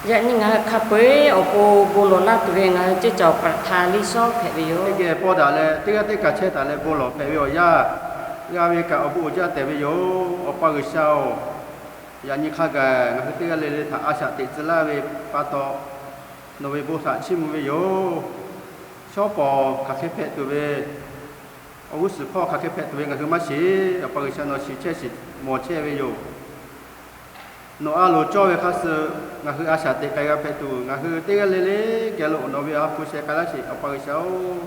Yaꞈ nyi ngaˬ hui hk'a peu-eˬ awˬ pon bon lawˬ laˇ tuˬ ve ngaˬ hui ceˇ cawˬ paˍ htaˇ liˇ shawˉ hpehꞈ ve yoˬ. Teˇ geh pawˇ daꞈ leh teˇ g'aˇ teˇ kaˬ chehˇ taˍ leh bon lawˬ hpehꞈ ve awˬ yanˇ g'a ve kaꞈ awˬ bon uiˍ jaˇ tehꞈ ve yoˬ. Awˬ pa G'uiˬsha-oˬ, yaꞈ nyi hk'a gaˬ ngaˬ hui teˇ g'aˇ le le htaꞈ a shaꞈ teꞈ tcuh laˇ ve pa taw, nawˬ ve bon htaꞈ chiˇ mvuh ve yoˬ. Shawˉ pawˍ hk'aˬ hk'e hpehꞈ tuˬ ve, awˬ g'uˇ suhˍ hpawˇ hk'aˬ hk'e hpehꞈ tuˬ ve ngaˬ hui maˇ shiˍ. Awˬ pa G'uiˬsha nawˬ shiˍ chehˇ shiˍ mawˬ chehˇ ve yoˬ. Nawˬ a loˍ cawˇ ve hk'a suh ngaˬ hui a shaꞈ teꞈ k'ai g'a hpehꞈ tuˬ, ngaˬ hui teˇ g'aˇ le le geh lo nawˬ ve awˬ ha hpu sheh k'ai laˇ sheˍ, Awˬ pa G'uiˬsha-oˬ.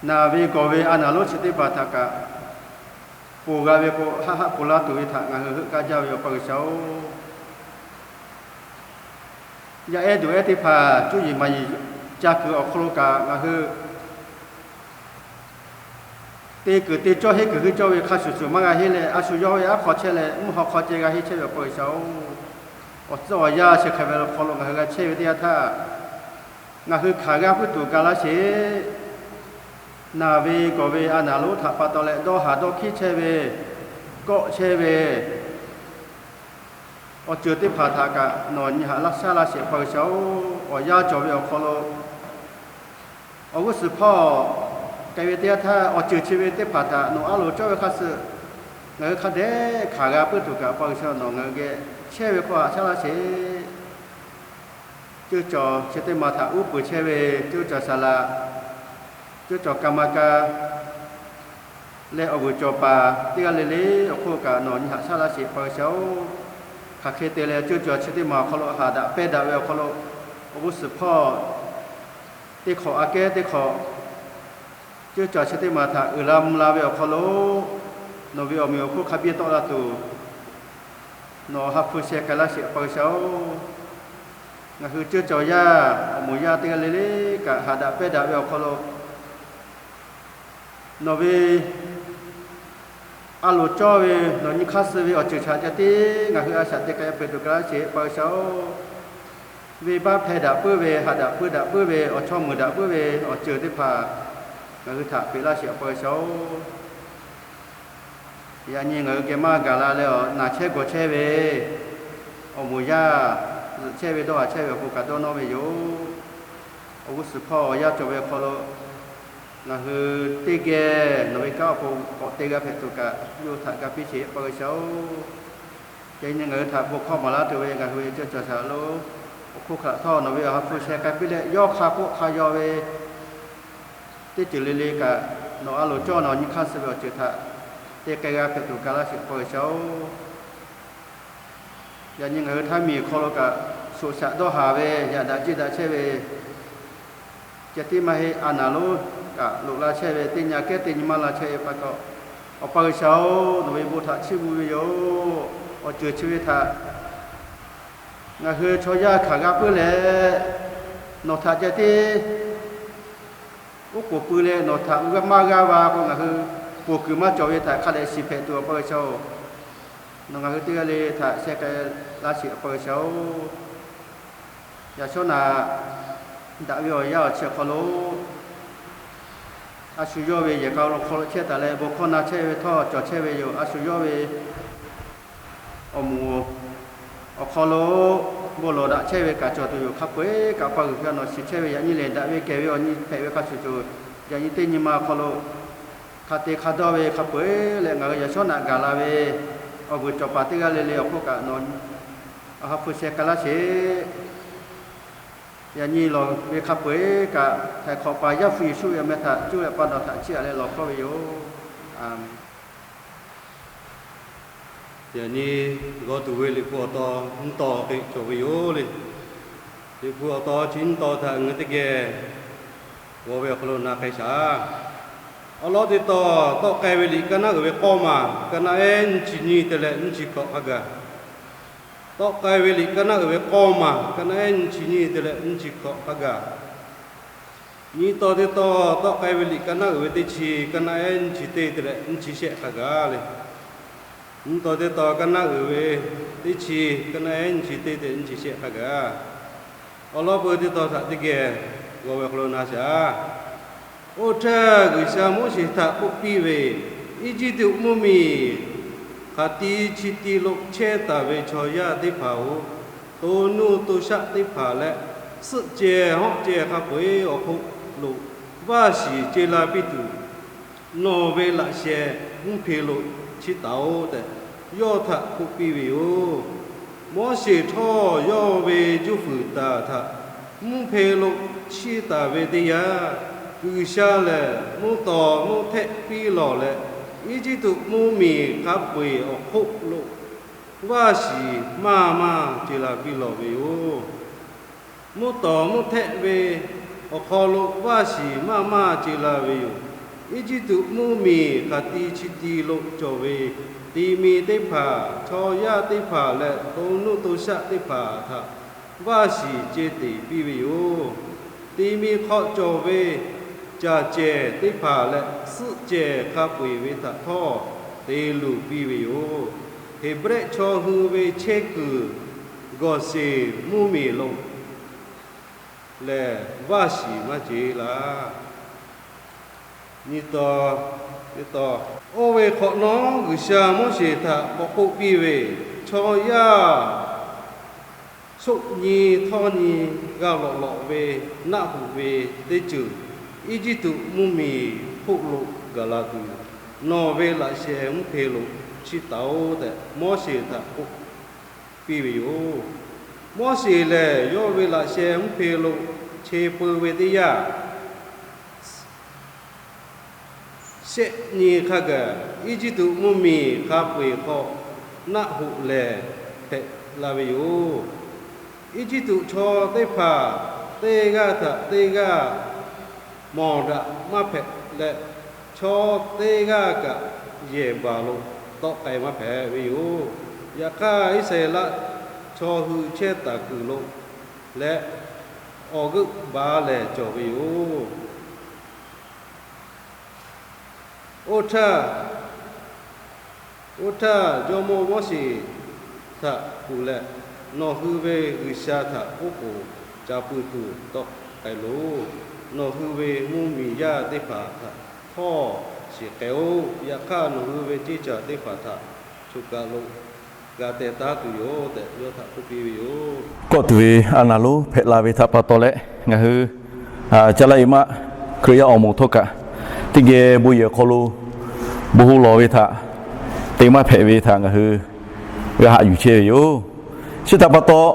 Naˬ ve gawˬ ve a naˍ lonˉ chi teˇ hpaˍ htaꞈ kaꞈ ponˬ g'a ve k'o, haˆ haˆ ponˬ laˇ tuˬ ve htaꞈ ngaˬ hui heuˆ gaˇ jaˇ ve, Awˬ pa G'uiˬsha-oˬ. Yaˇ ehˉ duˬ ehˉ teˇ hpaˍ cuˇ yiˍ maˍ yiˍ ca kuiˬ awˬ hk'aw lo kaꞈ ngaˬ hui te kuiˬ te cawˇ, heˆ kuiˬ heˆ cawˇ ve hk'a shuˍ shuˍ maˇ g'a heˆ leh, a shu yawˇ ve aˉ hk'aw chehˇ leh mvuhˇ haw hk'aw ceh g'a heˆ chehˇ ve, Awˬ pa G'uiˬsha-oˬ. Awˬ tcuhˇ awˬ yanˇ sheh hk'e ve awˬ hk'aw lo ngaˬ hui g'a chehˇ ve teˇ yanˇ htaˇ, ngaˬ hui hkanˍ g'a puiˉ tuˬ ga laˇ sheˍ. Naˬ ve gawˬ ve a naˍ lonˉ htaꞈ pa taw leh dawˇ haˍ dawˇ hkiˉ chehˇ ve, kawˆ chehˇ ve awˬ ceuˬ teˇ hpaˍ htaꞈ kaꞈ nawˬ nyi haꞈ laˇ shaˉ laˇ sheˍ, Awˬ pa G'uiˬsha-oˬ. Awˬ yanˇ cawˬ ve awˬ hk'aw lo awˬ g'uˇ suhˍ hpawˇ k'ai ve teˇ yanˇ htaˇ, awˬ ceuˬ chi ve teˇ hpaˍ htaꞈ nawˬ a loˍ cawˇ ve hk'a suh ngaˬ hui hk'a dehꞈ hkanˍ g'a puiˉ tuˬ kaꞈ, Awˬ pa G'uiˬsha nawˬ ngaˬ hui geh chehˇ ve hk'aw haꞈ shaˉ laˇ sheˍ. Ceuˇ cawˬ chi teˇ maˬ htaꞈ uˉ peunˍ chehˇ ve ceuˇ cawˬ saˍ laꞈ, ceuˇ cawˬ ka ma ka leh awˬ vuiˬ cawˬ paˍ teˇ g'aˇ le le awˬ hk'oˆ kaꞈ nawˬ nyi haꞈ shaˉ laˇ sheˍ, Awˬ pa G'uiˬsha-oˬ. Hk'aˬ hk'e te leh ceuˇ cawˬ chi teˇ maˬ awˬ hk'aw lo haꞈ daꞈ pehnˇ daꞈ ve awˬ hk'aw lo awˬ g'uˇ suhˍ hpawˇ teˇ hk'awꞈ aꞈ kehˉ teˇ hk'awꞈ ceuˇ cawˬ chi teˇ maˬ htaꞈ uiˍ la mvuh la ve awˬ hk'aw lo nawˬ ve awˬ meꞈ awˬ hponˇ hk'a biˇ tawˆ la tuˬ nawˬ ha hpu sheh k'ai laˇ sheˍ, Awˬ pa G'uiˬsha-oˬ. Ngaˬ hui ceuˇ cawˬ yaˇ awˬ moˍ yaˇ teˇ g'aˇ le le kaꞈ haꞈ daꞈ pehnˇ daꞈ ve awˬ hk'aw lo nawˬ ve a loˍ cawˇ ve nawˬ nyi hk'aˇ suh ve awˬ ceuˬ chaꞈ ca tiˉ ngaˬ hui a shaꞈ teꞈ k'ai peuˬ tuˬ ga laˇ sheˍ, Awˬ pa G'uiˬsha-oˬ. Venˇbaˆ hpehˇ daꞈ puiˉ ve, haꞈ daꞈ puiˉ daꞈ puiˉ ve, awˬ chawˇ muiˬ daꞈ puiˉ ve awˬ ceuˬ teˇ hpaˍ ngaˬ hui htaꞈ peꞈ laˇ sheˍ, Awˬ pa G'uiˬsha-oˬ. Yaꞈ nyi ngaˬ hui geh maˇ gaˬ la leh awˬ naˬ chehˇ gawˬ chehˇ ve awˬ moˍ yaˇ zuhꞈ chehˇ ve dawˇ haˍ chehˇ ve awˬ pon kaꞈ dawˇ nawˇ ve yoˬ. Awˬ g'uˇ suhˍ hpawˇ awˬ yanˇ cawˬ ve awˬ hk'aw lo ngaˬ hui teˇ geh nawˬ ve kanˉ awˬ pon k'awꞈ te g'a hpehꞈ tuˬ kaꞈ yawˇ htaꞈ ga piˇ sheˍ, Awˬ pa G'uiˬsha-oˬ. Yaꞈ nyi ngaˬ hui htaꞈ bon hkawˇ maˍ laˇ tuˬ ve ngaˬ hui ve ceuˇ cawˬ shaˍ laꞈ lonˉ awˬ hk'oˆ hk'aꞈ htawˇ nawˬ ve awˬ ha hpu sheh k'ai piˇ leh, yawˇ hk'a k'oˆ hk'a yaw ve teˇ ceuˬ le le kaꞈ nawˬ a loˍ cawˇ nawˬ nyi hk'aˇ suh ve awˬ ceuˬ htaꞈ te k'ai g'a hpehꞈ tuˬ ga laˇ sheˍ, Awˬ pa G'uiˬsha-oˬ. Yaꞈ nyi ngaˬ hui htaˇ miˬ hk'aw lo kaꞈ shoꞈ shaꞈ dawˇ haˍ ve, yaꞈ daꞈ jiˆ daꞈ chehˇ ve, ceh tiˉ maˇ heˆ, a naˍ lonˉ kaꞈ loꞈ la chehˇ ve, teˇ nyi kehˉ teˇ nyi maˇ la chehˇ ve pa taw, Awˬ pa G'uiˬsha-oˬ, nawˬ ve bon htaꞈ chiˇ mvuh ve yoˬ. Awˬ ceuˬ chi ve htaꞈ ngaˬ hui chaw yaˇ hkanˍ g'a puiˉ leh, nawˬ htaꞈ ceh tiˉ oˉ k'oˍ pui leh nawˬ htaꞈ maˇ g'aˇ va k'o, ngaˬ hui ponˬ kuiˬ maˇ cawˬ ve htaꞈ hk'a dehꞈ shiˍ hpehꞈ tuˬ, Awˬ pa G'uiˬsha-oˬ, nawˬ ngaˬ hui teˇ g'aˇ le htaꞈ sheh k'ai laˇ sheˍ, Awˬ pa G'uiˬsha-oˬ. Yaꞈ shawˉ naꞈ daꞈ ve awˬ yanˇ awˬ chi awˬ hk'aw lo a shu yawˇ ve yehˬ k'a lo hk'aw lo chehˇ taˍ leh, bon hkawˇ na chehˇ ve htawˇ cawˬ chehˇ ve yoˬ. A shu yawˇ ve awˬ moˍ awˬ hk'aw lo bon lawˬ daꞈ chehˇ ve kaꞈ cawˬ tuˬ yoˬ. Hk'a peu-eˬ kaꞈ pa g'uiˬ hk'e nawˬ shiˍ chehˇ ve, yaꞈ nyi lehˬ daꞈ ve kehˬ ve awˬ nyi hpehꞈ ve hk'a shuˍ shuˍ, yaꞈ nyi teˇ nyi ma awˬ hk'aw lo hk'a te hk'a dawˇ ve hk'a peu-eˬ leh ngaˬ hui yaꞈ shawˉ naꞈ gaˬ la ve awˬ vuiˬ cawˬ paˍ teˇ g'aˇ le le awˬ hk'oˆ kaꞈ nawˬ awˬ ha hpu sheh k'ai laˇ sheˍ. Yaꞈ nyi lawˬ ve hk'a peu-eˬ kaꞈ, htaiˍ hk'awꞈ paˍ Yaˇ hpu Yeˍsuˆ ve awˬ meh htaꞈ cuˇ leh pa nawˬ htaꞈ chiˇ aꞈ leh lawˬ hkawˇ ve yoˬ. A menˍ. Yaꞈ nyi g'aw tuˬ ve Liꞈ hpu awˬ taw nyiˇ taw hk'e cawˬ ve yoˬ le. Liꞈ hpu awˬ taw chi nyiˇ taw htaꞈ ngaˬ hui teˇ geh g'aw ve awˬ hk'aw lo na k'ai shaˍ. Awˬ lawn teˇ taw, tawˆ k'ai ve liꞈ kaˇ naˉ uiˍ ve k'awˇ maˬ, kaˇ naˉ ehˉ nyiˇ chi nyiˇ te leh nyiˇ chi hkawꞈ hk'a gaˬ. Tawˆ k'ai ve liꞈ kaˇ naˉ uiˍ ve k'awˇ maˬ, kaˇ naˉ ehˉ nyiˇ chi nyiˇ te leh nyiˇ chi hkawꞈ hk'a gaˬ. Nyiˇ taw teˇ taw, tawˆ k'ai ve liꞈ kaˇ naˉ uiˍ ve teˇ chi, kaˇ naˉ ehˉ nyiˇ chi teˇ te leh nyiˇ chi shehˆ hk'a gaˬ le. Nyiˇ taw teˇ taw kaˇ naˉ uiˍ ve teˇ chi, kaˇ naˉ ehˉ nyiˇ chi teˇ te nyiˇ chi shehˆ hk'a gaˬ. Awˬ lawn peu teˇ taw htaꞈ teˇ geh g'aw ve awˬ hk'aw lo na shaˍ. Oˇ htaˇ G'uiˬsha Moˉseˍ htaꞈ k'oˆ piˇ ve, Eˇjiˇtuꞈ mvuhˇmiˬ hk'aˬ ti chi ti lo chehˇ taˍ ve chaw yaˇ teˇ hpaˍ-oˬ, to nuˇ to shaˆ teˇ hpaˍ leh, suhˆ ceh hawˆ ceh hk'a peu-eˬ awˬ hk'oˆ lo vaˇ shiˍ ce la piˇ tuˬ, nawˬ ve laꞈ sheh mvuhˇ hpe lo chiˇ taˍ-oˆ tehꞈ, yawˇ htaꞈ k'oˆ piˇ ve yoˬ. Moˉseˍ htawˇ, yawˇ ve juˇ fuiˍ taˍ htaꞈ mvuhˇ hpe lo chiˇ taˍ ve teˇ yanˇ, G'uiˬsha lehˬ mvuhˇ tawˍ mvuhˇ htehˆ piˇ lawˬ leh, Eˇjiˇtuꞈ mvuhˇmiˬ hk'a peu-eˬ awˬ hk'oˆ lo vaˇ shiˍ maˇ maˇ ce la piˇ lawˬ ve yoˬ. Mvuhˇ tawˍ mvuhˇ htehˆ ve awˬ hk'aw lo vaˇ shiˍ maˇ maˇ ce la ve yoˬ. Eˇjiˇtuꞈ mvuhˇmiˬ hk'aˬ ti chi ti lo cawˬ ve ti mi teˇ hpaˍ, chaw yaˇ teˇ hpaˍ leh to nuˇ to shaˆ teˇ hpaˍ htaꞈ vaˇ shiˍ ce teꞈ piˇ ve yoˬ. Ti mi hk'aw cawˬ ve caˬ cehˬ teˇ hpaˍ leh suhˆ cehˬ hk'a peu-eˬ ve htaꞈ htawˇ te luˬ piˇ ve yoˬ. Heˍbrehˆ chaw hui ve chehˇ kuiˬ Gawˬsheˍ mvuhˇmiˬ lo lehˬ, vaˇ shiˍ maˇ ce laˇ. Nyi taw, nyi taw, oˇ ve hk'awꞈ nawˉ G'uiˬsha Moˉseˍ htaꞈ k'awꞈ k'oˆ piˇ ve, Chaw yaˇ shoˆ nyi htawˇ nyi g'a lawꞈ lawꞈ ve naˆ hoꞈ ve teˇ ceuˬ Eˇjiˇtuꞈ mvuhˇmiˬ hk'oˆ lo gaˬ la tuˬ, nawˬ ve laꞈ sheh mvuhˇ hpe lo chiˇ taˍ-oˆ tehꞈ, Moˉseˍ htaꞈ k'oˆ piˇ ve yoˬ. Moˉseˍ lehˬ, yawˇ ve laꞈ sheh mvuhˇ hpe lo che peu ve teˇ yanˇ, shehˆ nyi hk'a gaˬ Eˇjiˇtuꞈ mvuhˇmiˬ hk'a peu-eˬ hk'aw naˆ hoꞈ lehˬ hpehꞈ la ve yoˬ. Eˇjiˇtuꞈ chaw teˇ hpaˍ teˇ g'aˇ htaꞈ teˇ g'aˇ mawˬ daꞈ maˇ hpehꞈ leh, chaw teˇ g'aˇ kaꞈ yehˬ baˬ lo tawˆ k'ai maˇ hpehꞈ ve yoˬ. Yaꞈ hk'aˇ, Iˉsaˍreˍlaˆ chaw hui chehˇ taˍ kuiˬ lo leh awˬ g'euˆ ba lehˬ cawˬ ve yoˬ. Oˇ htaˇ, oˇ htaˇ, jawˇmawˇ Moˉseˍ htaꞈ kuˬ leh, Nawˬ hui ve G'uiˬsha htaꞈ oˉ k'oˍ ca pui tuˬ tawˆ k'ai loˬ. Nawˬ hui ve mvuhˇmiˬ yaˇ teˇ hpaˍ htaꞈ htawˇ shiˍ k'ai-oˆ. Yaꞈ hk'aˇ, nawˬ hui ve ceˇ caˬ teˇ hpaˍ htaꞈ choˬ kaˬ lo g'a teh taˉ tuˬ yoˬ tehꞈ, yawˇ htaꞈ k'oˆ piˇ ve yoˬ. Kawˆ tuˬ ve a naˍ lonˉ hpehꞈ la ve htaꞈ pa taw leh, ngaˬ hui Caˇ laˇ e maˆ Hkriꞈ yaˇ awˬ moˍ htawˇ kaꞈ, teˇ geh bon yehˬ awˬ hk'aw lo bon lawˬ ve htaꞈ te maˇ hpehꞈ ve htaꞈ ngaˬ hui g'a haꞈ yuˬ chehˇ ve yoˬ. Chi htaꞈ pa taw,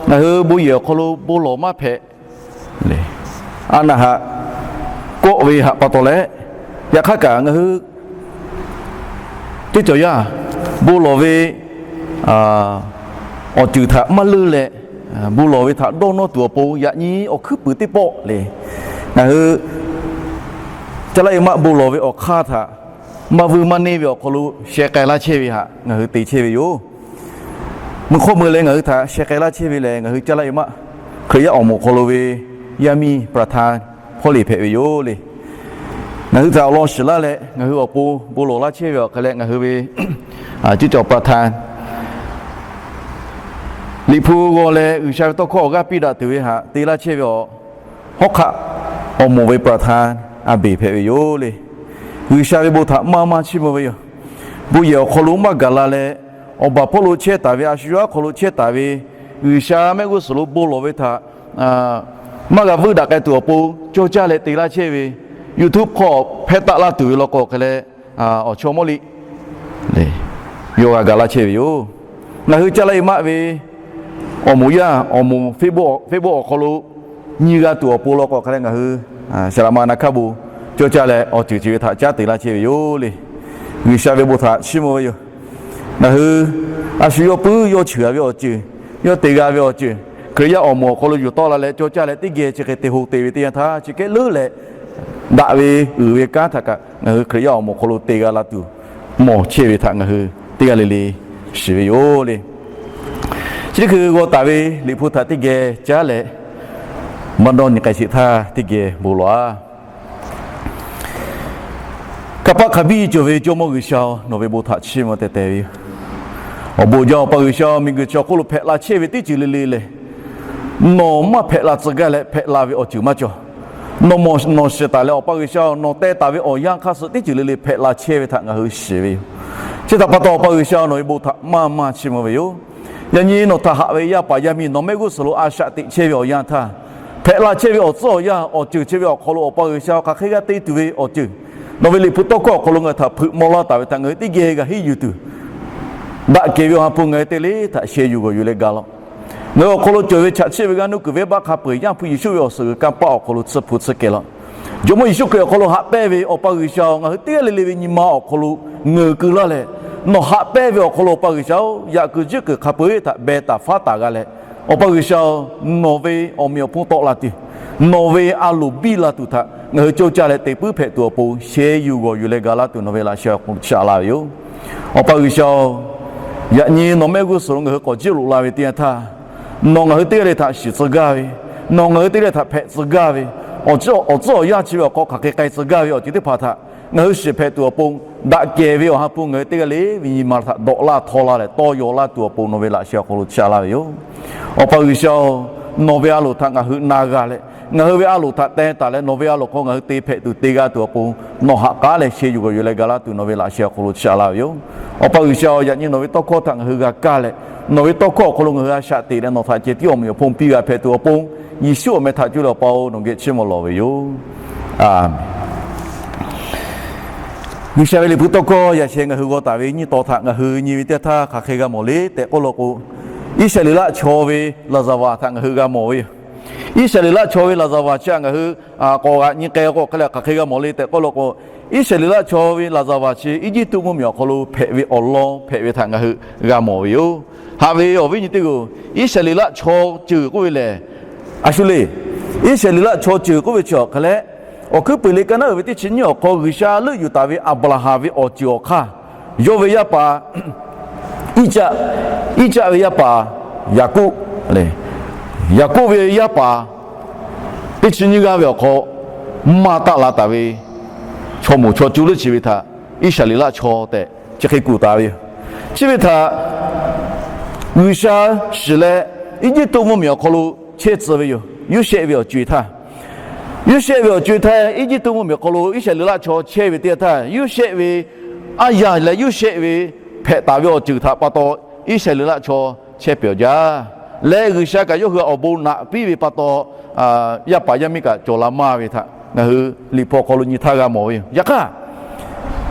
ngaˬ hui bon yehˬ awˬ hk'aw lo bon lawˬ maˇ hpehꞈ le, a naˍ haꞈ kawˆ ve htaꞈ pa taw leh, yaꞈ hk'aˇ kaꞈ ngaˬ hui teˇ cawˬ yaˇ bon lawˬ ve awˬ ceuˬ htaꞈ maˇ leunˇ leh, bon lawˬ ve htaꞈ dawˇ nawˇ tuˬ awˬ pon yaꞈ nyi awˬ hkuiˉ puiˍ teˇ pawˆ le, ngaˬ hui Caˇ laˇ e maˆ bon lawˬ ve awˬ hk'aˇ htaꞈ maˇ vuiˇ maˇ neˇ ve awˬ hk'aw lo sheh k'ai laˇ chehˇ ve htaꞈ ngaˬ hui te chehˇ ve yoˬ. Meuˇ hk'awˇ meuˇ leh ngaˬ hui htaꞈ sheh k'ai laˇ chehˇ ve lehˬ, ngaˬ hui Caˇ laˇ e maˆ Hkriꞈ yaˇ awˬ moˍ awˬ hk'aw lo ve yaˇ miˇ ประธาน hpawˇ leꞈ hpehꞈ ve yoˬ le. Ngaˬ hui htaꞈ awˬ lawn shiˍ laˇ leh, ngaˬ hui awˬ pon bon lawˬ laˇ chehˇ ve awˬ hk'aˬ leh, ngaˬ hui ve teˇ cawˬ ประธาน Liꞈ hpu g'aw leh G'uiˬsha ve tawˇ hkawˇ awˬ g'aˇ piˇ daꞈ tuˬ ve htaꞈ te laˇ chehˇ ve awˬ hawˉ hk'aˆ awˬ moˍ ve ประธาน a beˬ hpehꞈ ve yoˬ le. G'uiˬsha ve bon htaꞈ maˇ maˇ chiˇ mvuh ve yoˬ. Bon yehˬ awˬ hk'aw lo maˇ gaˬ la leh, awˬ baˬ hpawˇ lo chehˇ taˍ ve, a shu yawˇ hk'aw lo chehˇ taˍ ve, G'uiˬsha mehˆ g'uˇ suhˍ lo bon lawˬ ve htaꞈ maˇ g'a vuiˇ daꞈ k'ai tuˬ awˬ pon cawˇ caˇ leh te laˇ chehˇ ve, YouTube hk'aw hpehˇ taˆ laˇ tuˬ ve law k'o hk'e leh, awˬ chaw mawˇ liꞈ yawˇ g'a gaˬ laˇ chehˇ ve yoˬ. Ngaˬ hui Caˇ laˇ e maˆ ve awˬ moˍ yaˇ awˬ moˍ Facebook awˬ hk'aw lo nyi g'a tuˬ awˬ pon law k'o hk'e leh, ngaˬ hui saˍ laꞈ ma na hkaˇ bon cawˇ caˇ leh awˬ ceuˬ ceuˬ ve htaꞈ caˉ te laˇ chehˇ ve yoˬ le. G'uiˬsha ve bon htaꞈ chiˇ mvuh ve yoˬ. Ngaˬ hui a shu yawˇ puiˉ yawˇ cheuˬ a ve awˬ ceuˬ, yawˇ te g'a ve awˬ ceuˬ, Hkriꞈ yaˇ awˬ moˍ awˬ hk'aw lo yuˬ tawˆ la leh cawˇ caˇ leh teˇ geh chi hk'e te ho te ve teˇ yanˇ htaˇ, chi hk'e leuˉ leh daꞈ ve uiˍ ve kanˉ htaꞈ kaꞈ ngaˬ hui Hkriꞈ yaˇ awˬ moˍ awˬ hk'aw lo te g'a la tuˬ mawˬ chehˇ ve htaꞈ ngaˬ hui teˇ g'aˇ le le shiˍ ve yoˬ le. Chi teˇ hkui g'aw taˍ ve Liꞈ hpu htaꞈ teˇ geh caˉ leh, maˇ dawˇ nyi k'ai sheˍ htaˇ teˇ geh bon lawˬ-a. Kanˇ paˆ hk'a biˇ cawˬ ve Jawˇmawˇ G'uiˬsha-oˬ, nawˬ ve bon htaꞈ chiˇ mvuh teh teh ve yoˬ. Awˬ bon jaˇ, Awˬ pa G'uiˬsha-oˬ, miˬguiˬ chi awˬ hk'oˆ lo hpehꞈ la chehˇ ve teˇ ceuˬ le le lehˬ, nawˬ maˇ hpehꞈ la tcuh gaˇ leh hpehꞈ la ve awˬ ceuˬ maˇ cawˬ. Nawˬ mawˬ nawˬ shiˍ taˍ leh, Awˬ pa G'uiˬsha-oˬ, nawˬ teh taˍ ve awˬ yanˇ hk'aˇ suh teˇ ceuˬ le le hpehꞈ la chehˇ ve htaꞈ ngaˬ hui shiˍ ve yoˬ. Chi htaꞈ pa taw, Awˬ pa G'uiˬsha nawˬ ve bon htaꞈ maˇ maˇ chiˇ mvuh ve yoˬ. Yaꞈ nyi nawˬ htaꞈ haꞈ ve yaˇ paˍ yaˇ miˇ nawˬ mehˆ g'uˇ suhˍ lo a shaꞈ teꞈ chehˇ ve awˬ yanˇ htaˇ, hpehꞈ la chehˇ ve awˬ tcuhˉ awˬ yanˇ awˬ ceuˬ chi ve awˬ hk'aw lo Awˬ pa G'uiˬsha hk'aˬ hk'e g'a te tuˬ ve awˬ ceuˬ, nawˬ ve Liꞈ hpu tawˇ hkawˇ awˬ hk'aw lo ngaˬ hui htaꞈ hpeuꞈ maw laˇ taˍ ve htaꞈ ngaˬ hui teˇ geh g'a henˇ yuˬ tuˬ, daꞈ kehˬ ve awˬ ha hpu ngaˬ hui te le htaꞈ sheh yuˬ g'awˬ yuˬ leh ga law. Ngaˬ hui awˬ hk'aw lo cawˬ ve chaꞈ chiˆ ve g'aˇ nuˇ kuiˬ venˇbaˆ hk'a peu-eˬ Yaˇ hpu Yeˍsuˆ ve awˬ suhˍ g'uiˬ kanˇ paˆ awˬ hk'aw lo tsuhˇ hpu tsuhˇ kehˬ law. Jawˇmawˇ Yeˍsuˆ Hkriꞈ awˬ hk'aw lo haꞈ pehnˇ ve Awˬ pa G'uiˬsha-oˬ, ngaˬ hui teˇ g'aˇ le le ve nyi ma awˬ hk'aw lo ngeuˍ keu laˇ leh, nawˬ haꞈ pehnˇ ve awˬ hk'aw lo Awˬ pa G'uiˬsha-oˬ, yaꞈ kuiˬ jiˆ kuiˬ hk'a peu-eˬ htaꞈ beh taˍ faˉ taˍ g'a leh, Awˬ pa G'uiˬsha-oˬ, nawˬ ve awˬ meꞈ awˬ hponˇ tawˆ la tuˬ, nawˬ ve a loˍ biˇ la tuˬ htaꞈ ngaˬ hui cawˇ caˇ leh te puiˉ hpehꞈ tuˬ awˬ pon sheh yuˬ g'awˬ yuˬ leh ga laˇ tuˬ nawˬ ve laꞈ sheh awˬ hk'aw lo shaꞈ la ve yoˬ. Awˬ pa G'uiˬsha-oˬ, yaꞈ nyi nawˬ mehˆ g'uˇ suhˍ lo ngaˬ hui k'awꞈ jiˇ loꞈ la ve teˇ yanˇ htaˇ, nawˬ ngaˬ hui teˇ g'aˇ le htaꞈ shiˍ tcuh gaˇ ve, nawˬ ngaˬ hui teˇ g'aˇ le htaꞈ hpehꞈ tcuh gaˇ ve, awˬ tcuhˉ awˬ yanˇ chi ve awˬ hk'aw hk'aˬ hk'e k'ai tcuh gaˇ ve awˬ ceuˬ teˇ hpaˍ htaꞈ ngaˬ hui shiˍ hpehꞈ tuˬ awˬ pon, daꞈ kehˬ ve awˬ ha hpu ngaˬ hui teˇ g'aˇ le ve nyi ma htaꞈ dawꞈ laˇ htaw laˇ leh tawˇ yaw laˇ tuˬ awˬ pon nawˬ ve laꞈ sheh awˬ hk'aw lo shaꞈ la ve yoˬ. Awˬ pa G'uiˬsha-oˬ, nawˬ ve a loˍ htaꞈ ngaˬ hui na g'a leh, ngaˬ hui ve a loˍ htaꞈ te taˍ leh nawˬ ve a loˍ hk'aw ngaˬ hui te hpehꞈ tuˬ te g'a tuˬ awˬ pon, nawˬ ha k'aˉ leh sheh yuˬ g'awˬ yuˬ leh ga laˇ tuˬ nawˬ ve laꞈ sheh awˬ hk'aw lo shaꞈ la ve yoˬ. Awˬ pa G'uiˬsha-oˬ, yaꞈ nyi nawˬ ve tawˇ hkawˇ htaꞈ ngaˬ hui g'a kaˇ leh, nawˬ ve tawˇ hkawˇ awˬ hk'aw lo ngaˬ hui a shaꞈ teꞈ leh nawˬ htaꞈ ceh tiˉ awˬ meꞈ awˬ hponˇ piˇ g'a hpehꞈ tuˬ awˬ pon, Yeˍsuˆ awˬ meh htaꞈ cuˇ leh Awˬ pa-oˬ, nawˬ geh chiˇ mvuh lawˬ ve yoˬ. Aˍmenˍ. G'uiˬsha ve Liꞈ hpu tawˇ hkawˇ yaꞈ sheh ngaˬ hui g'aw taˍ ve nyiˇ taw htaꞈ ngaˬ hui nyi ve teˇ yanˇ htaˇ hk'aˬ hk'e g'a mawˬ le tehꞈ k'oˆ law k'o, Iˉsaˍreˍlaˆ chaw ve laˍzaˍvaˍ htaꞈ ngaˬ hui g'a mawˬ ve yoˬ. Iˉsaˍreˍlaˆ chaw ve laˍzaˍvaˍ chi htaꞈ ngaˬ hui k'awꞈ g'aꞈ nyi k'ai k'o hk'e leh hk'aˬ hk'e g'a mawˬ le tehꞈ k'oˆ law k'o, Iˉsaˍreˍlaˆ chaw ve laˍzaˍvaˍ chi Eˇjiˇtuꞈ mvuhˇmiˬ awˬ hk'aw lo hpehꞈ ve awˬ lawn hpehꞈ ve htaꞈ ngaˬ hui g'a mawˬ ve yoˬ. Haꞈ ve awˬ viˉ nyi teˇ g'aˇ-oˬ, Iˉsaˍreˍlaˆ chaw ceuˬ k'oˆ ve lehˬ, a shu le, Iˉsaˍreˍlaˆ chaw ceuˬ k'oˆ ve chi awˬ hk'e leh, awˬ hkuiˉ puiˍ liꞈ ka naˉ uiˍ ve teˇ chi nyiˇ awˬ hk'aw G'uiˬsha leuˆ yuˬ taˍ ve Aˍbraˍhanˍ ve awˬ ceuˬ awˬ hk'aˇ, yawˇ ve yaˇ paˍ Iˉcaˆ, Iˉcaˆ ve yaˇ paˍ Yaˍkoˆ, Yaˍkoˆ ve yaˇ paˍ teˇ chi nyiˇ g'aˇ ve awˬ hk'aw maˇ taˆ la taˍ ve chaw moˍ chaw cuˇ leuˉ chi ve htaꞈ Iˉsaˍreˍlaˆ chaw tehꞈ chi hk'e kuˬ taˍ ve yoˬ. Chi ve htaꞈ G'uiˬsha shiˍ leh Eˇjiˇtuꞈ mvuhˇmiˬ awˬ hk'aw lo chehˇ tcuh ve yoˬ. Yoˇsehꞈ ve awˬ co-e htaˇ, Yoˇsehꞈ ve awˬ co-e htaˇ Eˇjiˇtuꞈ mvuhˇmiˬ awˬ hk'aw lo Iˉsaˍreˍlaˆ chaw chehˇ ve teˇ yanˇ htaˇ, Yoˇsehꞈ ve aˉ yaˇ leh Yoˇsehꞈ ve hpehꞈ taˍ ve awˬ ceuˬ htaꞈ pa taw Iˉsaˍreˍlaˆ chaw chehˇ peuˬ awˬ jaˇ. Leh G'uiˬsha kaꞈ yawˇ hui awˬ bon naꞈ piˇ ve pa taw, yaˇ paˍ yaˇ miˇ kaꞈ cawˬ la maˇ ve htaꞈ ngaˬ hui Liꞈ hpu awˬ hk'aw lo nyi htaˇ g'a mawˬ ve yoˬ. Yaꞈ hk'aˇ,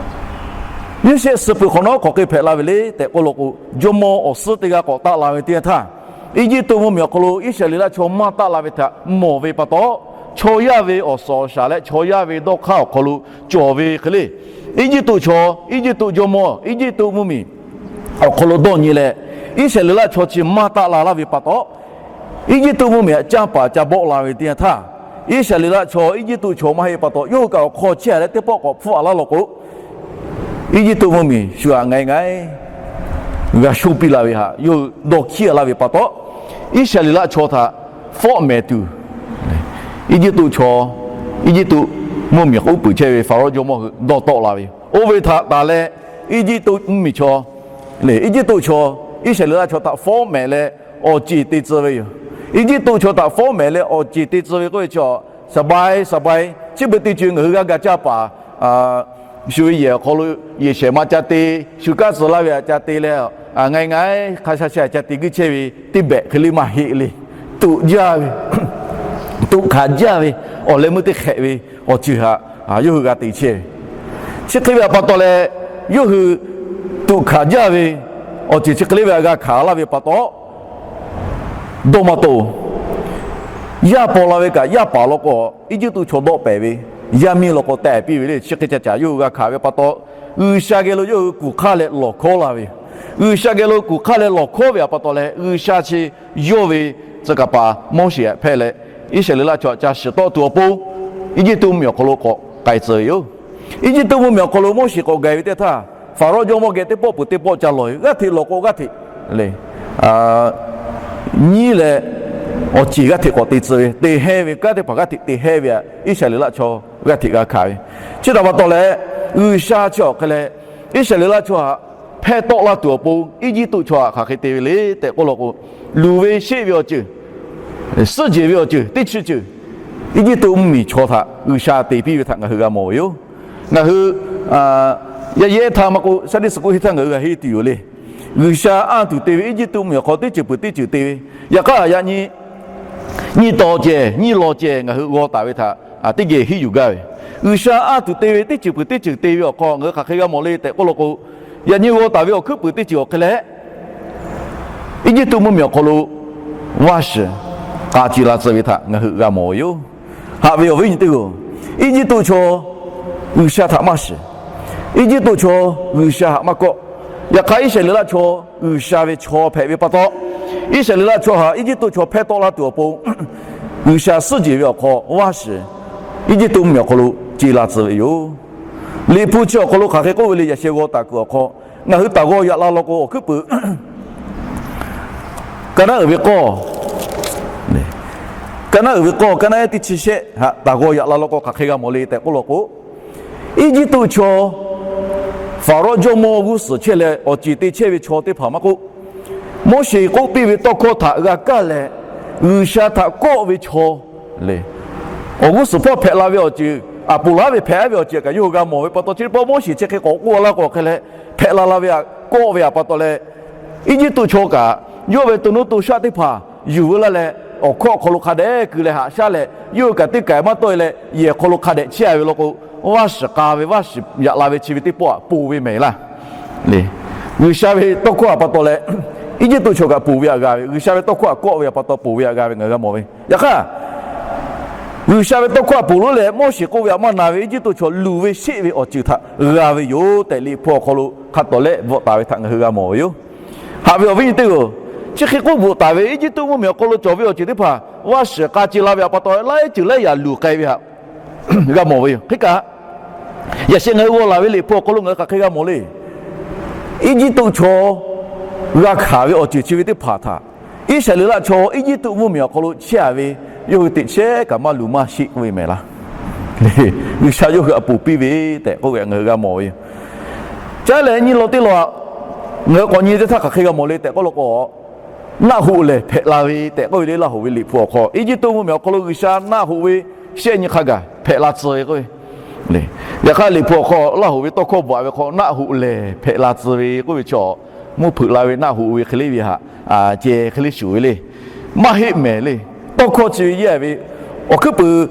Yoˇsehꞈ suh peuˬ hk'awꞈ nawˉ hk'aˬ hk'e hpehꞈ la ve le tehꞈ k'oˆ law k'o, jawˇmawˇ awˬ suhˉ teˇ g'aˇ k'awꞈ taˆ la ve teˇ yanˇ htaˇ, Eˇjiˇtuꞈ mvuhˇmiˬ awˬ hk'aw lo Iˉsaˍreˍlaˆ chaw maˇ taˆ la ve htaꞈ mawˬ ve pa taw, chaw yaˇ ve awˬ suhˍ awˬ shaˍ leh chaw yaˇ ve dawˇ hk'aˇ awˬ hk'aw lo cawˬ ve hk'e le, Eˇjiˇtuꞈ chaw, Eˇjiˇtuꞈ jawˇmawˇ, Eˇjiˇtuꞈ mvuhˇmiˬ awˬ hk'aw lo dawˇ nyi leh, Iˉsaˍreˍlaˆ chaw chi maˇ taˆ la laˇ ve pa taw, Eˇjiˇtuꞈ mvuhˇmiˬ htaꞈ canˇ paˍ ca bawˆ la ve teˇ yanˇ htaˇ, Iˉsaˍreˍlaˆ chaw Eˇjiˇtuꞈ chaw maˇ heˆ pa taw, yawˇ hui kaꞈ awˬ hk'aw chehˇ leh teˇ pawˆ k'awꞈ hpfuhˆ a laˇ law k'o, Eˇjiˇtuꞈ mvuhˇmiˬ shu htaꞈ ngaˬ e ngaˬ e g'a shoˉ piˇ la ve htaꞈ yawˇ hui dawˇ hkiˉ a laˇ ve pa taw, Iˉsaˍreˍlaˆ chaw htaꞈ fawˆ mehˍ tuˬ, Eˇjiˇtuꞈ chaw, Eˇjiˇtuꞈ mvuhˇmiˬ k'oˆ puiˍ chehˇ ve Faˍrawˇ jawˇmawˇ hui dawˇ tawˆ la ve yoˬ. Oˇ ve htaꞈ taˍ leh, Eˇjiˇtuꞈ mvuhˇmiˬ chaw, Eˇjiˇtuꞈ chaw Iˉsaˍreˍlaˆ chaw htaꞈ fawˉ mehˍ leh awˬ ceˬ te tcuh ve yoˬ. Eˇjiˇtuꞈ chaw htaꞈ fawˉ mehˍ leh awˬ ceˬ te tcuh ve k'oˆ ve chi, saˍbai saˍbai, chi beuꞈ teˇ ceuˬ ngaˬ hui g'aˇ ga caˇ paˍ shu ve yehˬ awˬ hk'aw lo yehˬ shehˍ ma ca te, shu kaˇ suh laˇ ve htaꞈ ca te leh, ngaˬ e ngaˬ e hk'a sha sha ca te guiˇ chehˇ ve teˇ behꞈ hk'e le maˇ heˆ le. Toꞈ jaˇ ve, toꞈ hkanˍ jaˇ ve, awˬ leh meuˇ teˇ hk'ehꞈ ve awˬ ceuˬ htaꞈ yawˇ hui g'a te chehˇ ve. Chi hk'e ve htaꞈ pa taw leh, yawˇ hui toꞈ hkanˍ jaˇ ve awˬ ceuˬ chi hk'e le ve htaꞈ g'a hkanˍ laˇ ve pa taw, dawˇ maˇ tawˆ-oˬ. Yaˇ paw la ve kaꞈ yaˇ paˍ law k'o, Eˇjiˇtuꞈ chaw dawˆ pehˍ ve, yaˇ miˇ law k'o tehꞈ piˇ ve le. Chi hk'e ca caꞈ yawˇ hui g'a hkanˍ ve pa taw, G'uiˬsha geh lo yawˇ hui kuˬ hk'aˇ leh lawˬ hkawˉ la ve yoˬ. G'uiˬsha geh lo kuˬ hk'aˇ leh lawˬ hkawˉ ve htaꞈ pa taw leh, G'uiˬsha chi yawˇ ve tcuh kaˍ paˍ Moˉseˍ htaꞈ hpehˇ leh, Iˉsaˍreˍlaˆ chaw htaꞈ ca shiˍ tawˆ tuˬ awˬ pon, Eˇjiˇtuꞈ mvuhˇmiˬ awˬ hk'aw lo k'awꞈ k'ai tcuh ve yoˬ. Eˇjiˇtuꞈ mvuhˇmiˬ awˬ hk'aw lo Moˉseˍ k'awꞈ gaˬ ve teˇ htaˇ, Faˍrawˇ jawˇmawˇ geh teˇ pawˆ peuˬ teˇ pawˆ ca lawˬ ve, g'aˇ hteꞈ lawˬ k'o g'aˇ hteꞈ le, nyiˉ leh awˬ ceˬ g'aˇ hteꞈ k'awꞈ te tcuh ve, te hehnˇ ve kanˉ teˇ hpaˍ g'aˇ hteꞈ te hehnˇ ve htaꞈ Iˉsaˍreˍlaˆ chaw g'aˇ hteꞈ g'a hkanˍ ve. Chi htaꞈ pa taw leh, G'uiˬsha chi awˬ hk'e leh Iˉsaˍreˍlaˆ chaw htaꞈ hpehˇ tawˆ laˇ tuˬ awˬ pon Eˇjiˇtuꞈ chaw htaꞈ hk'aˬ hk'e te ve le tehꞈ k'oˆ law k'o, luˬ ve sheˆ ve awˬ ceuˬ, suhˉ jeˬ ve awˬ ceuˬ teˇ chi ceuˬ Eˇjiˇtuꞈ mvuhˇmiˬ chaw htaꞈ G'uiˬsha te piˇ ve htaꞈ ngaˬ hui g'a mawˬ ve yoˬ. Ngaˬ hui yaˇ yehˇ htaˇ maˇ k'oˆ, Sunday school henˇ htaˇ ngaˬ hui g'a henˇ tuˬ yoˬ le. G'uiˬsha anˇ tuˬ te ve Eˇjiˇtuꞈ mvuhˇmiˬ awˬ hk'aw teˇ ceuˬ peuˬ teˇ ceuˬ te ve, yaꞈ hk'aˇ yaꞈ nyi nyiˇ taw ceh nyiˇ law ceh ngaˬ hui g'aw taˍ ve htaꞈ teˇ geh hiˉ yuˬ gaˇ ve, G'uiˬsha anˇ tuˬ te ve teˇ ceuˬ peuˬ teˇ ceuˬ te ve awˬ hk'aw ngaˬ hui hk'aˬ hk'e g'a mawˬ le tehꞈ k'oˆ law k'o, yaꞈ nyi g'aw taˍ ve awˬ hkuiˉ puiˍ teˇ ceuˬ awˬ hk'e leh, Eˇjiˇtuꞈ mvuhˇmiˬ awˬ hk'aw lo vaˇ shiˍ k'a ce la tcuh ve htaꞈ ngaˬ hui g'a mawˬ ve yoˬ. Haꞈ ve awˬ viˉ nyi teˇ g'aˇ-oˬ, Eˇjiˇtuꞈ chaw G'uiˬsha htaꞈ maˇ shiˍ. Eˇjiˇtuꞈ chaw G'uiˬsha htaꞈ maˇ kawˆ. Yaꞈ hk'aˇ Iˉsaˍreˍlaˆ chaw G'uiˬsha ve chaw hpehꞈ ve pa taw, Iˉsaˍreˍlaˆ chaw htaꞈ Eˇjiˇtuꞈ chaw hpehˇ tawˆ laˇ tuˬ awˬ pon G'uiˬsha suhˉ jeˬ ve awˬ hk'aw vaˇ shiˍ Eˇjiˇtuꞈ mvuhˇmiˬ awˬ hk'aw lo ce la tcuh ve yoˬ. Liꞈ hpu chi awˬ hk'aw lo hk'aˬ hk'e k'oˆ ve le, yaꞈ sheh g'aw taˍ kuiˬ awˬ hk'aw ngaˬ hui taˍ g'aw yaꞈ la law k'o awˬ hkuiˉ puiˍ Kaˍnaˆ uiˍ ve k'awˇ, Kaˍnaˆ uiˍ ve k'awˇ, Kaˍnaˆ ehˉ teˇ chi shehˆ htaꞈ taˍ g'aw yaꞈ la law k'o hk'aˬ hk'e g'a mawˬ le tehꞈ k'oˆ law k'o, Eˇjiˇtuꞈ chaw Faˍrawˇ jawˇmawˇ g'uˇ suhˍ chehˇ leh awˬ ceˬ te chehˇ ve chaw teˇ hpaˍ maˇ k'oˆ, Moˉseˍ k'oˆ piˇ ve tawˇ hkawˇ htaꞈ g'a kaˇ leh G'uiˬsha htaꞈ kawˆ ve chaw le. Awˬ g'uˇ suhˍ hpawˇ hpehꞈ la ve awˬ ceuˬ, aˬ poˍ laˉ ve hpehꞈ a ve awˬ ceuˬ kaꞈ yawˇ hui g'a mawˬ ve pa taw, chi teˇ pawˆ Moˉseˍ chi hk'e k'awꞈ k'oˆ laˇ k'o hk'e leh hpehꞈ la la ve htaꞈ kawˆ ve htaꞈ pa taw leh, Eˇjiˇtuꞈ chaw kaꞈ yawˇ ve to nuˇ to shaˆ teˇ hpaˍ yuˬ veu laˇ leh, awˬ hkawˇ awˬ hk'aw lo hk'a dehꞈ keu leh haꞈ shaˉ leh, yawˇ hui kaꞈ teˇ kaꞈ maˇ tawˆ e leh yehˬ hk'aw lo hk'a dehꞈ chehˇ a ve law k'o, vaˇ shiˍ k'a ve, vaˇ shiˍ yaꞈ la ve chi ve teˇ pawˆ aꞈ ponˬ ve mehˍ laˇ. G'uiˬsha ve tawˇ hkawˇ htaꞈ pa taw leh Eˇjiˇtuꞈ chaw kaꞈ ponˬ ve htaꞈ g'a ve, G'uiˬsha ve tawˇ hkawˇ htaꞈ kawˆ ve htaꞈ pa taw ponˬ ve htaꞈ g'a ve ngaˬ hui g'a mawˬ ve. Yaꞈ hk'aˇ, G'uiˬsha ve tawˇ hkawˇ htaꞈ ponˬ lonˉ leh Moˉseˍ k'oˆ ve htaꞈ maˇ na ve Eˇjiˇtuꞈ chaw luˬ ve sheˆ ve awˬ ceuˬ htaꞈ g'a ve yoˬ tehꞈ Liꞈ hpu awˬ hk'aw lo hk'a tawˍ lehˆ bvuhꞈ taˍ ve htaꞈ ngaˬ hui g'a mawˬ ve yoˬ. Haꞈ ve awˬ viˉ nyi teˇ g'aˇ-oˬ, chi hk'e k'oˆ bvuhꞈ taˍ ve Eˇjiˇtuꞈ mvuhˇmiˬ awˬ hk'aw lo cawˬ ve awˬ ceuˬ teˇ hpaˍ vaˇ shiˍ k'a ce la ve htaꞈ pa taw laiˉ ceuˬ laiˉ yaꞈ luˬ k'ai ve htaꞈ g'a mawˬ ve yoˬ. Hk'e kaꞈ, yaꞈ sheh ngaˬ hui g'aw laˬ ve Liꞈ hpu awˬ hk'aw lo ngaˬ hui hk'aˬ hk'e g'a mawˬ le. Eˇjiˇtuꞈ chaw g'a hkanˍ ve awˬ ceuˬ chi ve teˇ hpaˍ htaꞈ Iˉsaˍreˍlaˆ chaw Eˇjiˇtuꞈ mvuhˇmiˬ awˬ hk'aw lo chehˇ a ve, yawˇ hui teꞈ chehˇ kaꞈ maˇ luˬ maˇ sheˆ k'oˆ ve mehˍ laˇ. G'uiˬsha yawˇ hui htaꞈ ponˬ piˇ ve tehꞈ k'oˆ ve htaꞈ ngaˬ hui g'a mawˬ ve yoˬ. Caˉ lehˬ nyiˇ law teˇ law htaꞈ ngaˬ hui k'awꞈ nyi teˇ htaˇ hk'aˬ hk'e g'a mawˬ le tehꞈ k'oˆ law k'o, naˆ hoꞈ lehˬ hpehꞈ la ve tehꞈ k'oˆ ve le. Laˇ hoꞈ ve Liꞈ hpu awˬ hk'aw, Eˇjiˇtuꞈ mvuhˇmiˬ awˬ hk'aw lo G'uiˬsha naˆ hoꞈ ve shehˆ nyi hk'a gaˬ hpehꞈ la tcuh ve k'oˆ ve, yaꞈ hk'aˇ Liꞈ hpu awˬ hk'aw Laˇ hoꞈ ve tawˇ hkawˇ bvuhꞈ ve hk'aw naˆ hoꞈ lehˬ hpehꞈ la tcuh ve k'oˆ ve chaw, mvuhˇ hpeuꞈ la ve naˆ hoꞈ ve hk'e le ve htaꞈ ceh hk'e le shuˍ ve le. Maˇ heˆ mehˍ le. Tawˇ hkawˇ chi ve yehˇ ve awˬ hkuiˉ puiˍ,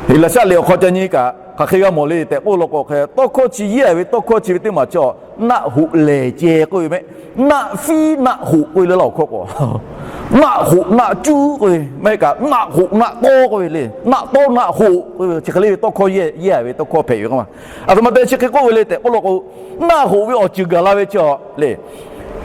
Heˍlaˍsaˆ liꞈ awˬ hk'aw ca nyi kaꞈ hk'aˬ hk'e g'a mawˬ le tehꞈ k'oˆ law k'o hk'e, tawˇ hkawˇ chi yehˇ ve tawˇ hkawˇ chi ve teˇ maˬ chi naˆ hoꞈ lehˬ ceh k'oˆ ve mehˆ. Naˆ fiˉ naˆ hoꞈ k'oˆ ve le Laˇ hoꞈ hkawˇ k'o, naˆ hoꞈ naˆ cuˉ k'oˆ ve maˇ heˆ kaꞈ, naˆ hoꞈ naˆ tawˇ k'oˆ ve le. Naˆ tawˇ naˆ hoꞈ k'oˆ ve chi hk'e le ve tawˇ hkawˇ yehˇ ve tawˇ hkawˇ hpehꞈ ve k'o, aˬ htoꞈ ma te chi hk'e k'oˆ ve le tehꞈ k'oˆ law k'o, naˆ hoꞈ ve awˬ ceuˬ gaˬ la ve chi le,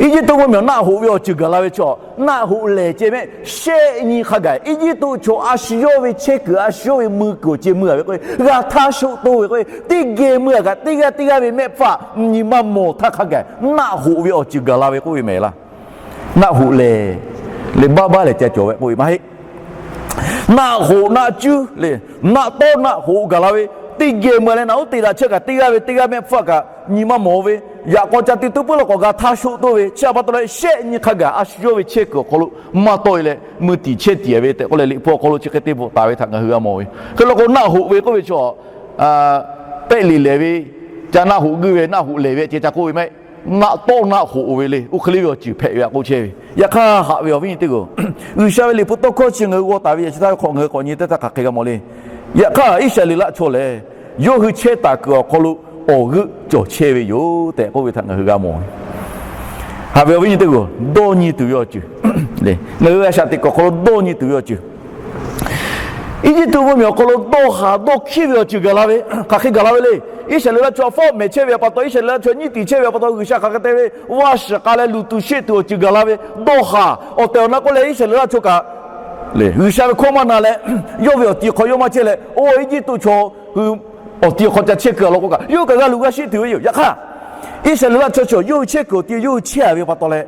Eˇjiˇtuꞈ mvuhˇmiˬ naˆ hoꞈ ve awˬ ceuˬ gaˬ la ve chi, naˆ hoꞈ lehˬ ceh mehˆ shehˆ nyi hk'a gaˬ Eˇjiˇtuꞈ chaw a shu yawˇ ve chehˇ kuiˬ a shu yawˇ ve mui kuiˬ awˬ ceuˬ mui a ve k'oˆ ve g'a htaˇ shoˆ toˇ ve k'oˆ ve teˇ geh mui a kaꞈ teˇ g'aˇ teˇ g'aˇ ve mehˆ hpfuhˇ nyi ma mawˬ htaˇ hk'a gaˬ naˆ hoꞈ ve awˬ ceuˬ gaˬ la ve k'oˆ ve mehˍ laˇ. Naˆ hoꞈ lehˬ, le baˆ baˆ lehˬ ca cawˬ ve k'oˆ ve maˇ heˆ. Naˆ hoꞈ naˆ cuˉ le, naˆ tawˇ naˆ hoꞈ gaˬ la ve, teˇ geh mui a leh naꞈ uˉ te daꞈ chehˇ kaꞈ teˇ g'aˇ ve teˇ g'aˇ mehˆ hpfuhˇ kaꞈ nyi ma mawˬ ve, yaꞈ k'aw ca te tuˉ puiˉ law k'awꞈ g'a htaˇ shoˆ toˇ ve chi a pa taw leh shehˆ nyi hk'a gaˬ a shu yawˇ ve chehˇ kuiˬ awˬ hk'aw lo maˇ tawˆ e leh mui tiˍ chehˇ tiˍ ve tehꞈ k'oˆ leh Liꞈ hpu awˬ hk'aw lo chi hk'e te bvuhꞈ taˍ ve htaꞈ ngaˬ hui g'a mawˬ ve. Hk'e law k'o naˆ hoꞈ ve k'oˆ ve chi pehˆ liꞈ lehˬ ve, ca naˆ hoꞈ guiˇ ve naˆ hoꞈ lehˬ ve ceh ca k'oˆ ve maˇ heˆ. Naˆ tawˇ naˆ hoꞈ ve le, oˇ hk'e le ve awˬ ceuˬ hpehꞈ ve htaꞈ k'oˆ chehˇ ve. Yaꞈ hk'aˇ haꞈ ve awˬ viˉ nyi teˇ g'aˇ, G'uiˬsha ve Liꞈ hpu tawˇ hkawˇ chi ngaˬ hui g'aw taˍ ve yaꞈ chi htaˇ hk'awꞈ ngaˬ hui k'awꞈ nyi teˇ htaˇ hk'aˬ hk'e g'a mawˬ le. Yaꞈ hk'aˇ Iˉsaˍreˍlaˆ chaw lehˬ, yawˇ hui chehˇ taˍ kuiˬ awˬ hk'aw lo awˬ g'euˆ cawˬ chehˇ ve yoˬ tehꞈ k'oˆ ve htaꞈ ngaˬ hui g'a mawˬ ve. Haꞈ ve awˬ viˉ nyi teˇ g'aˇ, dawˇ nyi tuˬ ve awˬ ceuˬ le. Ngaˬ hui g'a shaꞈ teꞈ kuˬ awˬ hk'aw lo dawˇ nyi tuˬ ve awˬ ceuˬ, Eˇjiˇtuꞈ mvuhˇmiˬ awˬ hk'aw lo dawˇ haˍ dawˇ hkiˉ ve awˬ ceuˬ gaˬ la ve, hk'aˬ hk'e gaˬ la ve le. Iˉsaˍreˍlaˆ chaw fawˉ mehˍ chehˇ ve pa taw, Iˉsaˍreˍlaˆ chaw nyiˇ tiˍ chehˇ ve pa taw, G'uiˬsha hk'aˬ hk'e te ve, vaˇ shiˍ k'a leh luˬ tuˬ sheˆ tuˬ awˬ ceuˬ gaˬ la ve, dawˇ haˍ awˬ tehˬ awˬ na k'oˆ leh Iˉsaˍreˍlaˆ chaw kaꞈ G'uiˬsha ve hkawˇ maˇ na leh, yawˇ ve awˬ ti hk'aw yawˇ maˇ chehˇ leh, oˇ Eˇjiˇtuꞈ chaw hui awˬ ti hk'aw ca chehˇ kuiˬ a law k'o kaꞈ, yawˇ hui kaꞈ g'a luˬ g'a sheˆ tuˬ ve yoˬ. Yaꞈ hk'aˇ, Iˉsaˍreˍlaˆ chaw chi yawˇ hui chehˇ kuiˬ awˬ ti yawˇ hui chehˇ a ve pa taw leh,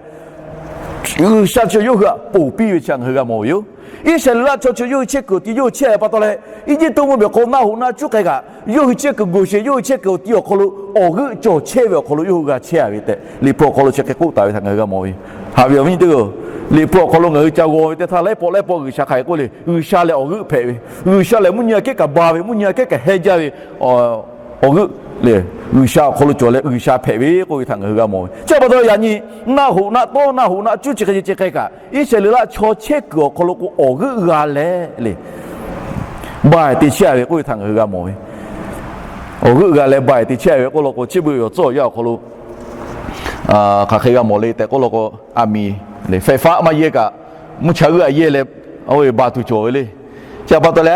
G'uiˬsha chi yawˇ hui htaꞈ ponˬ piˇ ve chi ngaˬ hui g'a mawˬ ve yoˬ. Iˉsaˍreˍlaˆ chaw chi yawˇ hui chehˇ kuiˬ awˬ ti yawˇ hui chehˇ a ve pa taw leh, Eˇjiˇtuꞈ mvuhˇmiˬ hk'aw naˆ hoꞈ naˆ cuˉ k'ai kaꞈ, yawˇ hui chehˇ kuiˬ Goˍshenˍ, yawˇ hui chehˇ kuiˬ awˬ ti awˬ hk'aw lo awˬ g'euˆ cawˬ chehˇ ve awˬ hk'aw lo yawˇ hui g'a chehˇ a ve tehꞈ Liꞈ hpu awˬ hk'aw lo chi hk'e k'oˆ taˍ ve htaꞈ ngaˬ hui g'a mawˬ ve. Haꞈ ve awˬ viˉ nyi teˇ g'aˇ, Liꞈ hpu awˬ hk'aw lo ngaˬ hui ca g'aw ve teˇ htaˇ laiˉ pawˆ laiˉ pawˆ G'uiˬsha hk'aˬ hk'e k'oˆ le, G'uiˬsha lehˬ awˬ g'euˆ hpehꞈ ve, G'uiˬsha lehˬ mvuhˇ nyi aꞈ kehˉ kaꞈ ba ve, mvuhˇ nyi aꞈ kehˉ kaꞈ heh jaˇ ve awˬ g'euˆ G'uiˬsha awˬ hk'aw lo cawˬ leh G'uiˬsha hpehꞈ ve k'oˆ ve htaꞈ ngaˬ hui g'a mawˬ ve. Chi pa taw yaꞈ nyi naˆ hoꞈ naˆ tawˇ naˆ hoꞈ naˆ cuˉ chi hk'e ce ce hk'e kaꞈ, Iˉsaˍreˍlaˆ chaw chehˇ kuiˬ awˬ hk'aw lo k'o awˬ g'euˆ g'a leh le, baiˬ te chehˇ a ve k'oˆ ve htaꞈ ngaˬ hui g'a mawˬ ve. Awˬ g'euˆ g'a leh baiˬ te chehˇ a ve k'oˆ law k'o, chi beuꞈ ve awˬ tcuhˉ awˬ yanˇ awˬ hk'aw lo hk'aˬ hk'e g'a mawˬ le tehꞈ k'oˆ law k'o, aˬ miˍ le fehꞈ faˆ maˇ yehˇ kaꞈ, mvuhˇ cha g'euˆ a yehˇ leh, oˇ ve ba tuˬ cawˬ ve le. Chi pa taw leh,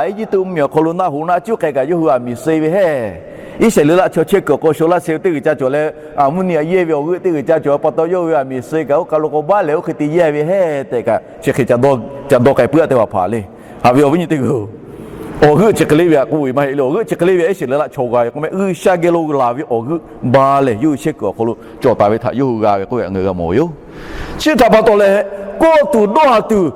Eˇjiˇtuꞈ mvuhˇmiˬ awˬ hk'aw lo naˆ hoꞈ naˆ cuˉ k'ai kaꞈ yawˇ hui aˬ miˍ suh ve hehˉ. Iˉsaˍreˍlaˆ chaw chehˇ kuiˬ awˬ hk'aw lo sho laˇ sheh ve teˇ g'uiˬ ca cawˬ leh, mvuhˇ nyi a yehˇ ve awˬ g'euˆ teˇ g'uiˬ ca cawˬ pa taw, yawˇ hui aˬ miˍ suh kaꞈ oˇ kaˬ lo k'o baˆ lehˬ oˇ hk'e te yehˇ ve hehˉ tehꞈ kaꞈ chi hk'e ca dawˇ k'ai puiˉ a teˇ hpaˍ hpaˍ le. Haꞈ ve awˬ viˉ nyi teˇ hpaˍ-oˬ, awˬ g'euˆ chi hk'e le ve htaꞈ k'oˆ ve maˇ heˆ le. Awˬ g'euˆ chi hk'e le ve Iˉsaˍreˍlaˆ chaw g'a ve k'o meh, G'uiˬsha geh lo laˬ ve awˬ g'euˆ ba lehˬ yawˇ hui chehˇ kuiˬ awˬ hk'aw lo cawˬ taˍ ve htaꞈ yawˇ hui g'a ve k'oˆ ve htaꞈ ngaˬ hui g'a mawˬ ve yoˬ. Chi htaꞈ pa taw leh, kawˆ tuˬ dawˇ haˍ tuˬ,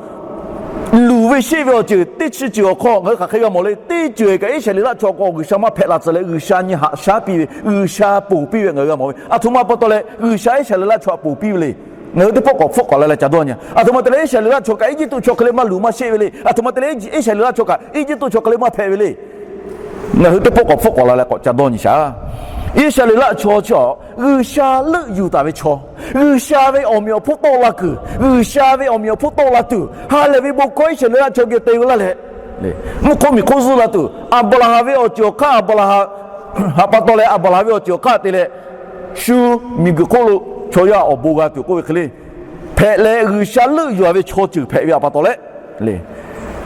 luˬ ve sheˆ ve awˬ ceuˬ teˇ chi ceuˬ awˬ hk'aw ngaˬ hui hk'aˬ hk'e g'a mawˬ le. Teˇ ceuˬ kaꞈ Iˉsaˍreˍlaˆ chaw k'o G'uiˬsha maˇ hpehꞈ la tcuh leh G'uiˬsha nyi haꞈ shaˉ piˇ ve, G'uiˬsha ponˬ piˇ ve ngaˬ hui g'a mawˬ ve. Aˬ htoꞈ ma pa taw leh G'uiˬsha Iˉsaˍreˍlaˆ chaw htaꞈ ponˬ piˇ ve le. Ngaˬ hui teˇ pawˆ k'awꞈ hpfuhˆ k'awꞈ la leh ca dawˇ nyi. Aˬ htoꞈ ma te leh Iˉsaˍreˍlaˆ chaw kaꞈ Eˇjiˇtuꞈ chaw hk'e le maˇ luˬ maˇ sheˆ ve le. Aˬ htoꞈ ma te leh Iˉsaˍreˍlaˆ chaw kaꞈ Eˇjiˇtuꞈ chaw hk'e le maˇ hpehꞈ ve le. Ngaˬ hui teˇ pawˆ k'awꞈ hpfuhˆ k'awꞈ la leh k'awꞈ ca dawˇ nyi shaˍ. Iˉsaˍreˍlaˆ chaw chi G'uiˬsha leuˆ yuˬ taˍ ve chaw, G'uiˬsha ve awˬ meꞈ awˬ hponˇ tawˆ la kuiˬ, G'uiˬsha ve awˬ meꞈ awˬ hponˇ tawˆ la tuˬ, ha lehˬ ve bon hkawˇ Iˉsaˍreˍlaˆ chaw geh te ve laˇ leh, mvuhˇ hk'oˆ miˬ hk'oˆ zuhˇ la tuˬ, Aˍbraˍhanˍ ve awˬ ceuˬ awˬ hk'aˇ, Aˍbraˍhanˍ htaꞈ pa taw leh Aˍbraˍhanˍ ve awˬ ceuˬ awˬ hk'aˇ te leh, shu miˬguiˬ hk'oˆ lo chaw yaˇ awˬ bon g'a tuˬ k'oˆ ve hk'e le, hpehꞈ leh G'uiˬsha leuˆ yuˬ a ve chaw ceuˬ hpehꞈ ve htaꞈ pa taw leh,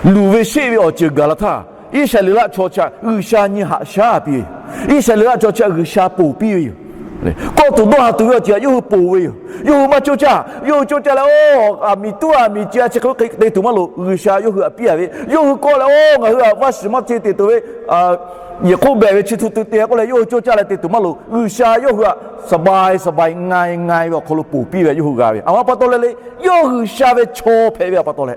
luˬ ve sheˆ ve awˬ ceuˬ gaˬ la htaˇ, Iˉsaˍreˍlaˆ chaw chi G'uiˬsha nyi haꞈ shaˉ piˇ ve yoˬ. Iˉsaˍreˍlaˆ chaw chi G'uiˬsha ponˬ piˇ ve yoˬ. Kawˆ tuˬ dawˇ haˍ tuˬ ve awˬ ceuˬ htaꞈ yawˇ hui ponˬ ve yoˬ. Yawˇ hui maˇ cawˇ caˇ. Yawˇ hui cawˇ caˇ leh, oˇ, aˬ miˍ tuˉ aˬ miˍ ce a chi hk'e te tuˬ maˇ loˍ. G'uiˬsha yawˇ hui htaꞈ piˇ a ve. Yawˇ hui kawˆ leh, oˇ, ngaˬ hui htaꞈ vaˇ shiˍ maˇ ce te tuˬ ve, yehˬ hk'oˆ behꞈ ve chi htu te te k'oˆ leh yawˇ hui cawˇ caˇ leh te tuˬ maˇ loˍ. G'uiˬsha yawˇ hui htaꞈ saˍbai saˍbai ngai ngai ve awˬ hk'aw lo ponˬ piˇ ve yawˇ hui g'a ve. Aˬ ma pa taw leh le, yawˇ G'uiˬsha ve chaw hpehꞈ ve htaꞈ pa taw leh,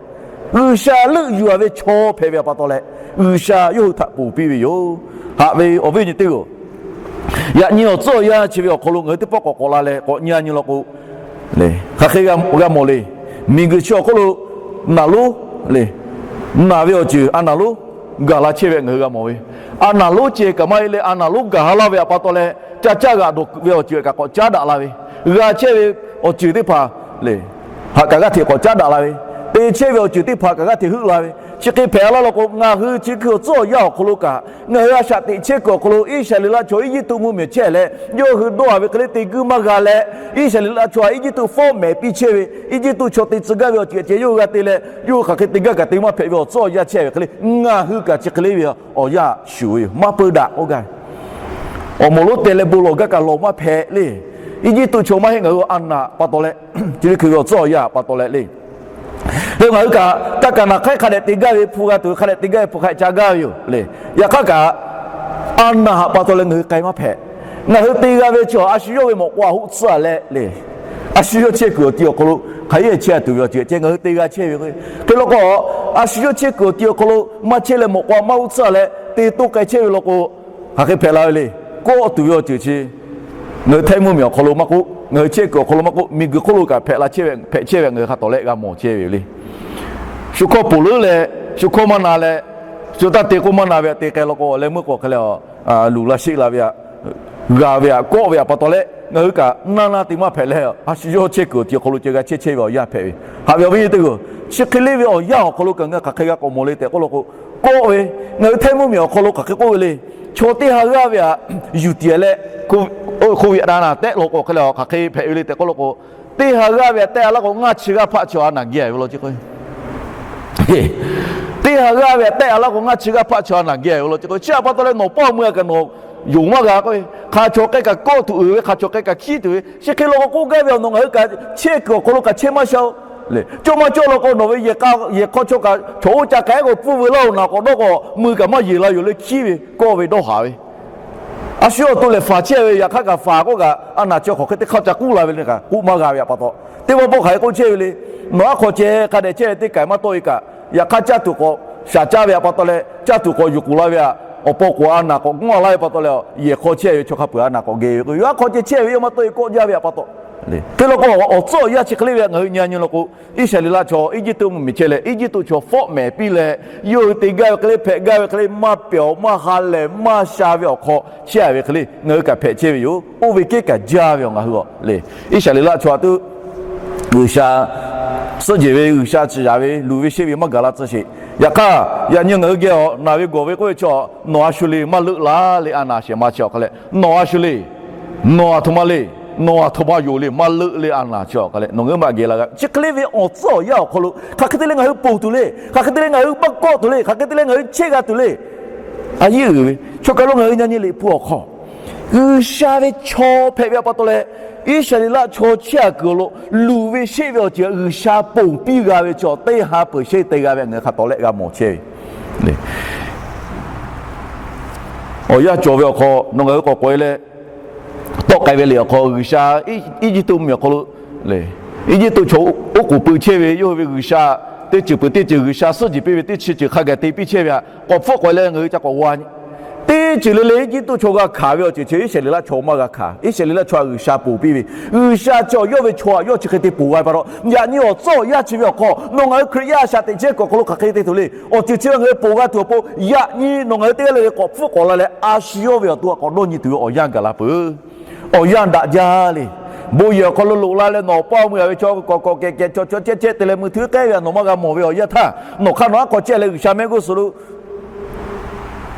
G'uiˬsha leuˆ yuˬ a ve chaw hpehꞈ ve htaꞈ pa taw leh, G'uiˬsha yawˇ hui htaꞈ ponˬ piˇ ve yoˬ. Haꞈ ve awˬ viˉ nyi teˇ hpaˍ-oˬ, yaꞈ nyi awˬ tcuhˉ awˬ yanˇ chi ve awˬ hk'aw lo ngaˬ hui teˇ pawˆ k'awꞈ k'awꞈ la leh k'awꞈ nyi a nyi law k'o, hk'aˬ hk'e g'a mawˬ le. Miˬguiˬ chi awˬ hk'oˆ lo naˍ lonˉ le, naˬ ve awˬ ceuˬ a naˍ lonˉ gaˬ la chehˇ ve ngaˬ hui g'a mawˬ ve. A naˍ lonˉ ceh kaꞈ maˇ heˆ leh a naˍ lonˉ gaˬ ha laˇ ve htaꞈ pa taw leh, ca caˇ g'aꞈ dawˬ kuiˬ ve awˬ ceuˬ kaꞈ k'awꞈ caˉ daꞈ la ve. G'a chehˇ ve awˬ ceuˬ teˇ hpaˍ le, haꞈ kaꞈ g'aˇ hteꞈ k'awꞈ caˉ daꞈ la ve, te chehˇ ve awˬ ceuˬ teˇ hpaˍ kaꞈ g'aˇ hteꞈ heuˆ la ve, chi hk'e hpehꞈ laˇ law k'o, ngaˬ hui chi hkui awˬ tcuhˉ awˬ yanˇ awˬ hk'aw lo kaꞈ, ngaˬ hui a shaꞈ teꞈ chehˇ kuiˬ awˬ hk'aw lo Iˉsaˍreˍlaˆ chaw Eˇjiˇtuꞈ mvuhˇmiˬ chehˇ leh, yawˇ hui dawˇ haˍ ve hk'e le te guiˇ maˇ g'a leh, Iˉsaˍreˍlaˆ chaw htaꞈ Eˇjiˇtuꞈ fawˉ mehˍ piˇ chehˇ ve, Eˇjiˇtuꞈ chaw te tcuh gaˇ ve awˬ ceuˬ ceh yawˇ hui g'a te leh, yawˇ hui hk'aˬ hk'e te gaˇ kaꞈ te maˇ hpehꞈ ve awˬ tcuhˉ awˬ yanˇ chehˇ ve hk'e le, ngaˬ hui kaꞈ chi hk'e le ve awˬ yanˇ shuˍ ve yoˬ. Maˇ peuˇ daꞈ k'oˆ gaˇ ve, awˬ moˍ lonˉ teh leh bon lawˬ gaˇ kaꞈ lawˬ maˇ hpehꞈ le. Eˇjiˇtuꞈ chaw maˇ heˆ, ngaˬ hui a naˍ pa taw leh, chi ve hkui ve awˬ tcuhˉ awˬ yanˇ pa taw leh le. Hk'e ngaˬ hui kaꞈ taˇ kaˍ naˍ hk'aiˉ hk'a dehꞈ te gaˇ ve, hpu g'a tuˬ hk'a dehꞈ te gaˇ ve, hpu hk'a dehꞈ ca gaˇ ve yoˬ le. Yaꞈ hk'aˇ kaꞈ, a naˍ htaꞈ pa taw leh ngaˬ hui k'ai maˇ hpehꞈ. Ngaˬ hui te g'a ve chi a shu yawˇ ve mawꞈ k'aw a hoˆ tcuhˉ a leh le, a shu yawˇ chehˇ kuiˬ awˬ ti awˬ hk'aw lo hk'aˬ hk'e chehˇ tuˬ ve awˬ ceuˬ ceh ngaˬ hui te g'a chehˇ ve hk'e law k'o, a shu yawˇ chehˇ kuiˬ awˬ ti awˬ hk'aw lo maˇ chehˇ leh mawꞈ k'aw a maˇ hoˆ tcuhˉ a leh te toˇ k'ai chehˇ ve law k'o, hk'aˬ hk'e hpehꞈ la ve le. Kawˆ tuˬ ve awˬ ceuˬ chi ngaˬ hui htaiˇ mvuhˇmiˬ awˬ hk'aw lo maˇ k'oˆ, ngaˬ hui chehˇ kuiˬ awˬ hk'aw lo maˇ k'oˆ, miˬguiˬ hk'oˆ lo kaꞈ hpehꞈ la chehˇ ve, hpehꞈ chehˇ ve ngaˬ hui hk'a tawˍ leh g'a mawˬ chehˇ ve yoˬ le. Shu hkawˇ ponˬ leuˉ leh shu hkawˇ maˇ na leh, shu taˇ te k'oˆ maˇ na ve htaꞈ te k'ai law k'o, awˬ leh meuˇ k'o hk'e leh, luˬ la sheˆ la ve htaꞈ, g'a ve htaꞈ kawˆ ve htaꞈ pa taw leh ngaˬ hui kaꞈ naˇ naˇ te maˇ hpehꞈ leh, a shu yawˇ chehˇ kuiˬ awˬ ti awˬ hk'aw lo ceh g'a chehˇ chehˇ ve awˬ yanˇ hpehꞈ ve. Haꞈ ve awˬ viˉ nyi teˇ hpaˍ-oˬ, chi hk'e le ve awˬ yanˇ awˬ hk'aw lo kaꞈ ngaˬ hui hk'aˬ hk'e g'a k'awꞈ mawˬ le tehꞈ k'oˆ law k'o, kawˆ ve, ngaˬ hui htaiˇ mvuhˇmiˬ awˬ hk'aw lo hk'aˬ hk'e k'oˆ ve le. Chaw teˇ ha g'aˇ ve htaꞈ yuˬ tiˍ leh, hk'oˆ ve a naˍ tehˆ law k'o hk'e leh hk'aˬ hk'e hpehꞈ ve le tehꞈ k'oˆ law k'o, teˇ ha g'aˇ ve htaꞈ tehˆ a laˇ k'o ngaˇ chi g'aˇ hpaˆ chi a naˍ geh ve law ce k'o, teˇ ha g'aˇ ve htaꞈ tehˆ a laˇ k'o ngaˇ chi g'aˇ hpaˆ chi a naˍ geh ve law ce k'o, chi htaꞈ pa taw leh nawˬ paˇ meuˇ a kaꞈ nawˬ yonˍ maˇ g'a k'o, hk'a chaw k'ai kaꞈ kawˆ tuˬ uiˍ ve, hk'a chaw k'ai kaꞈ hkiˉ tuˬ ve, chi hk'e law k'o k'oˆ gaˇ ve awˬ nawˬ ngaˬ hui kaꞈ chehˇ kuiˬ awˬ hk'aw lo kaꞈ chehˇ maˇ sha-o. Leh cawˇ maˇ cawˇ law k'o nawˬ ve yehˬ hk'aw chaw kaꞈ chaw oˇ ca k'ai k'o pfuhˇ veu laˇ-oˬ, naˬ k'awꞈ dawˇ k'o mui kaꞈ maˇ yeˬ la yoˬ leh hkiˉ ve kawˆ ve dawˇ haˍ ve. A shu yawˇ awˬ to lehˬ faˍ chehˇ ve, yaꞈ hk'aˇ kaꞈ faˍ k'oˆ kaꞈ a naˍ chi hk'aˬ hk'e teˇ hk'aˇ ca k'uˉ la ve le kaꞈ k'oˆ maˇ g'a ve htaꞈ pa taw, teˇ pawˆ pawˆ hk'aˬ hk'e k'oˆ chehˇ ve le. Nawˬ aˉ hk'aw ceh hk'a dehꞈ chehˇ ve teˇ kaꞈ maˇ tawˆ ve kaꞈ, yaꞈ hk'aˇ caˇ tuˬ k'awꞈ shaˍ caˇ ve htaꞈ pa taw leh caˇ tuˬ k'awꞈ yuˬ k'oˍ la ve htaꞈ awˬ paw k'oˍ a naˍ k'awꞈ g'awˇ laˇ ve pa taw leh, yehˬ hk'aw chehˇ ve chaw hk'a peuˬ a naˍ k'awꞈ geh ve k'o, yawˇ aˉ hk'aw ceh chehˇ ve yawˇ maˇ tawˆ ve kawˆ jaˇ ve htaꞈ pa taw, Hk'e te law k'o, awˬ tcuhˉ awˬ yanˇ chi hk'e le ve ngaˬ hui nyi nyi law k'o, Iˉsaˍreˍlaˆ chaw Eˇjiˇtuꞈ mvuhˇmiˬ chehˇ leh, Eˇjiˇtuꞈ chaw fawˆ mehˍ piˇ leh, yawˇ hui te gaˇ ve hk'e le, hpehꞈ gaˇ ve hk'e le, maˇ pyawˬ maˇ ha lehˬ maˇ sha ve awˬ hk'aw chehˇ a ve hk'e le ngaˬ hui kaꞈ hpehꞈ chehˇ ve yoˬ. Oˇ ve kehˉ kaꞈ jaˇ ve awˬ ngaˬ hui a le. Iˉsaˍreˍlaˆ chaw a tuˉ G'uiˬsha suhˉ jehˬ ve, G'uiˬsha ciˍ yaˍ ve, luˬ ve sheˆ ve maˇ gaˬ la tcuh sheˍ. Yaꞈ hk'aˇ, yaꞈ nyi ngaˬ hui geh a naˬ ve gawˬ ve k'oˆ ve chaw, nawˬ a shu le maˇ leuˆ la le a naˬ shehˍ ma chi awˬ hk'a leh, nawˬ a shu le, nawˬ a htoꞈ ma le, nawˬ a htoꞈ ma yoˬ le maˇ leuˆ le a naˬ chi awˬ hk'a leh nawˬ ngaˬ hui maˇ geh la g'a. Chi hk'e le ve awˬ tcuhˉ awˬ yanˇ awˬ hk'aw lo hk'aˬ hk'e te leh ngaˬ hui ponˬ tuˬ le, hk'aˬ hk'e te leh ngaˬ hui maˇ kawˆ tuˬ le, hk'aˬ hk'e te leh ngaˬ hui chehˇ g'a tuˬ le. A yehˉ uiˍ ve chaw kaˬ lo ngaˬ hui nyi nyi Liꞈ hpu awˬ hk'aw, G'uiˬsha ve chaw hpehꞈ ve pa taw leh, Iˉsaˍreˍlaˆ chaw chehˇ a kuiˬ awˬ lo luˬ ve sheˆ ve awˬ ceuˬ G'uiˬsha ponˬ piˇ g'a ve chaw teˇ ha peuˬ sheˆ te g'a ve ngaˬ hui hk'a tawˍ lehˆ g'a mawˬ chehˇ ve. Awˬ yanˇ cawˬ ve awˬ hk'aw nawˬ ngaˬ hui k'awꞈ k'oꞈ e leh, tawˆ k'ai ve liꞈ awˬ hk'aw G'uiˬsha Eˇjiˇtuꞈ mvuhˇmiˬ awˬ hk'aw lo le, Eˇjiˇtuꞈ chaw oˉ k'oˍ pui chehˇ ve yawˇ hui ve G'uiˬsha, teˇ ceuˬ peuˬ teˇ ceuˬ G'uiˬsha suhˉ jehˬ piˇ ve teˇ chi ceuˬ hk'a gaˬ te piˇ chehˇ ve htaꞈ k'awꞈ hpfuhˆ k'awꞈ e leh ngaˬ hui ca k'awꞈ g'a nyi. Teˇ ceuˬ le le Eˇjiˇtuꞈ chaw g'a hkanˍ ve awˬ ceuˬ chi Iˉsaˍreˍlaˆ chaw maˇ g'a hkanˍ. Iˉsaˍreˍlaˆ chaw htaꞈ G'uiˬsha ponˬ piˇ ve, G'uiˬsha chaw yawˇ ve chaw htaꞈ yawˇ chi hk'e te ponˬ g'a ve pa taw, yaꞈ nyi awˬ tcuhˉ awˬ yanˇ chi ve awˬ hk'aw nawˬ ngaˬ hui Hkriꞈ yaˇ a shaꞈ teꞈ chehˇ kuiˬ awˬ hk'aw lo hk'aˬ hk'e te tuˬ le, awˬ ceuˬ chi ve ngaˬ hui ponˬ g'a tuˬ awˬ pon, yaꞈ nyi nawˬ ngaˬ hui teˇ g'aˇ le le k'awꞈ hpfuhˆ k'awꞈ la leh a shu yawˇ ve awˬ to htaꞈ k'awꞈ dawˇ nyi tuˬ ve awˬ yanˇ gaˬ la peuˬ. Awˬ yanˇ daꞈ jaˇ le. Bon yehˬ awˬ hk'aw lo loꞈ la leh nawˬ awˬ pa awˬ mui a ve chaw k'awꞈ k'awꞈ kehˬ kehˬ chaw chaw chehˇ chehˇ te leh mui htuiˉ k'ehˉ ve htaꞈ nawˬ maˇ g'a mawˬ ve awˬ yanˇ htaˇ, nawˬ hk'aˇ nawˬ aˉ hk'aw chehˇ leh G'uiˬsha mehˆ g'uˇ suhˍ lo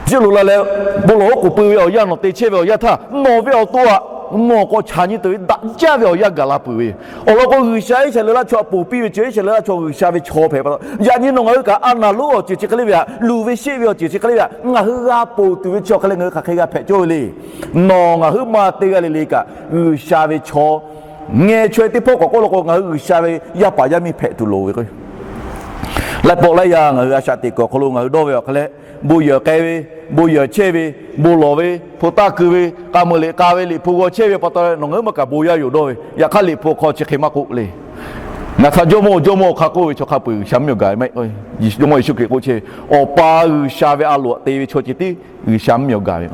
jiˇ loꞈ la leh, bon lawˬ oˉ k'oˍ pui ve awˬ yanˇ nawˬ te chehˇ ve awˬ yanˇ htaˇ, nawˬ ve awˬ to htaꞈ nawˬ k'awꞈ chaꞈ nyi tuˬ ve daꞈ jaˇ ve awˬ yanˇ gaˬ la peuˬ ve. Awˬ lawn k'o, G'uiˬsha Iˉsaˍreˍlaˆ chaw htaꞈ ponˬ piˇ ve chi Iˉsaˍreˍlaˆ chaw G'uiˬsha ve chaw hpehꞈ pa taw, yaꞈ nyi nawˬ ngaˬ hui kaꞈ a naˬ lonˉ awˬ ceuˬ chi hk'e le ve htaꞈ, luˬ ve sheˆ ve awˬ ceuˬ chi hk'e le ve htaꞈ ngaˬ hui g'a ponˬ tuˬ ve chi awˬ hk'e leh ngaˬ hui hk'aˬ hk'e g'a hpehꞈ cawˇ ve le. Nawˬ ngaˬ huiˉ ma teˇ g'aˇ le le kaꞈ G'uiˬsha ve chaw ngeh chaweh teˇ hpawˇ k'awꞈ k'oˆ law k'o, ngaˬ hui G'uiˬsha ve yaˇ paˍ yaˇ miˇ hpehꞈ tuˬ loˍ ve k'o, laiˉ pawˆ laiˉ yaˇ ngaˬ hui a shaꞈ teꞈ kuiˬ awˬ hk'aw lo ngaˬ hui dawˇ ve awˬ hk'a leh, bon yehˬ k'ai ve, bon yehˬ chehˇ ve, bon lawˬ ve, hpu taˇ keu ve, k'a meuˬ liꞈ k'a ve, liꞈ hpu g'aw chehˇ ve pa taw leh nawˬ ngaˬ huiˉ ma kaꞈ bon yaˇ yoˬ dawˇ ve. Yaꞈ hk'aˇ liꞈ hpu hk'aw chi hk'e maˇ k'oˆ le. Ngaˬ htaꞈ jawˇmawˇ jawˇmawˇ hk'a k'oˆ ve chaw hk'a peu-eˬ G'uiˬsha miˇ awˬ gaˬ ve maˇ heˆ. Jawˇmawˇ Yeˍsuˆ Hkriꞈ k'oˆ chehˇ ve, Awˬ pa G'uiˬsha ve a loˍ htaꞈ te ve chaw ceh tiˉ G'uiˬsha miˇ awˬ gaˬ ve.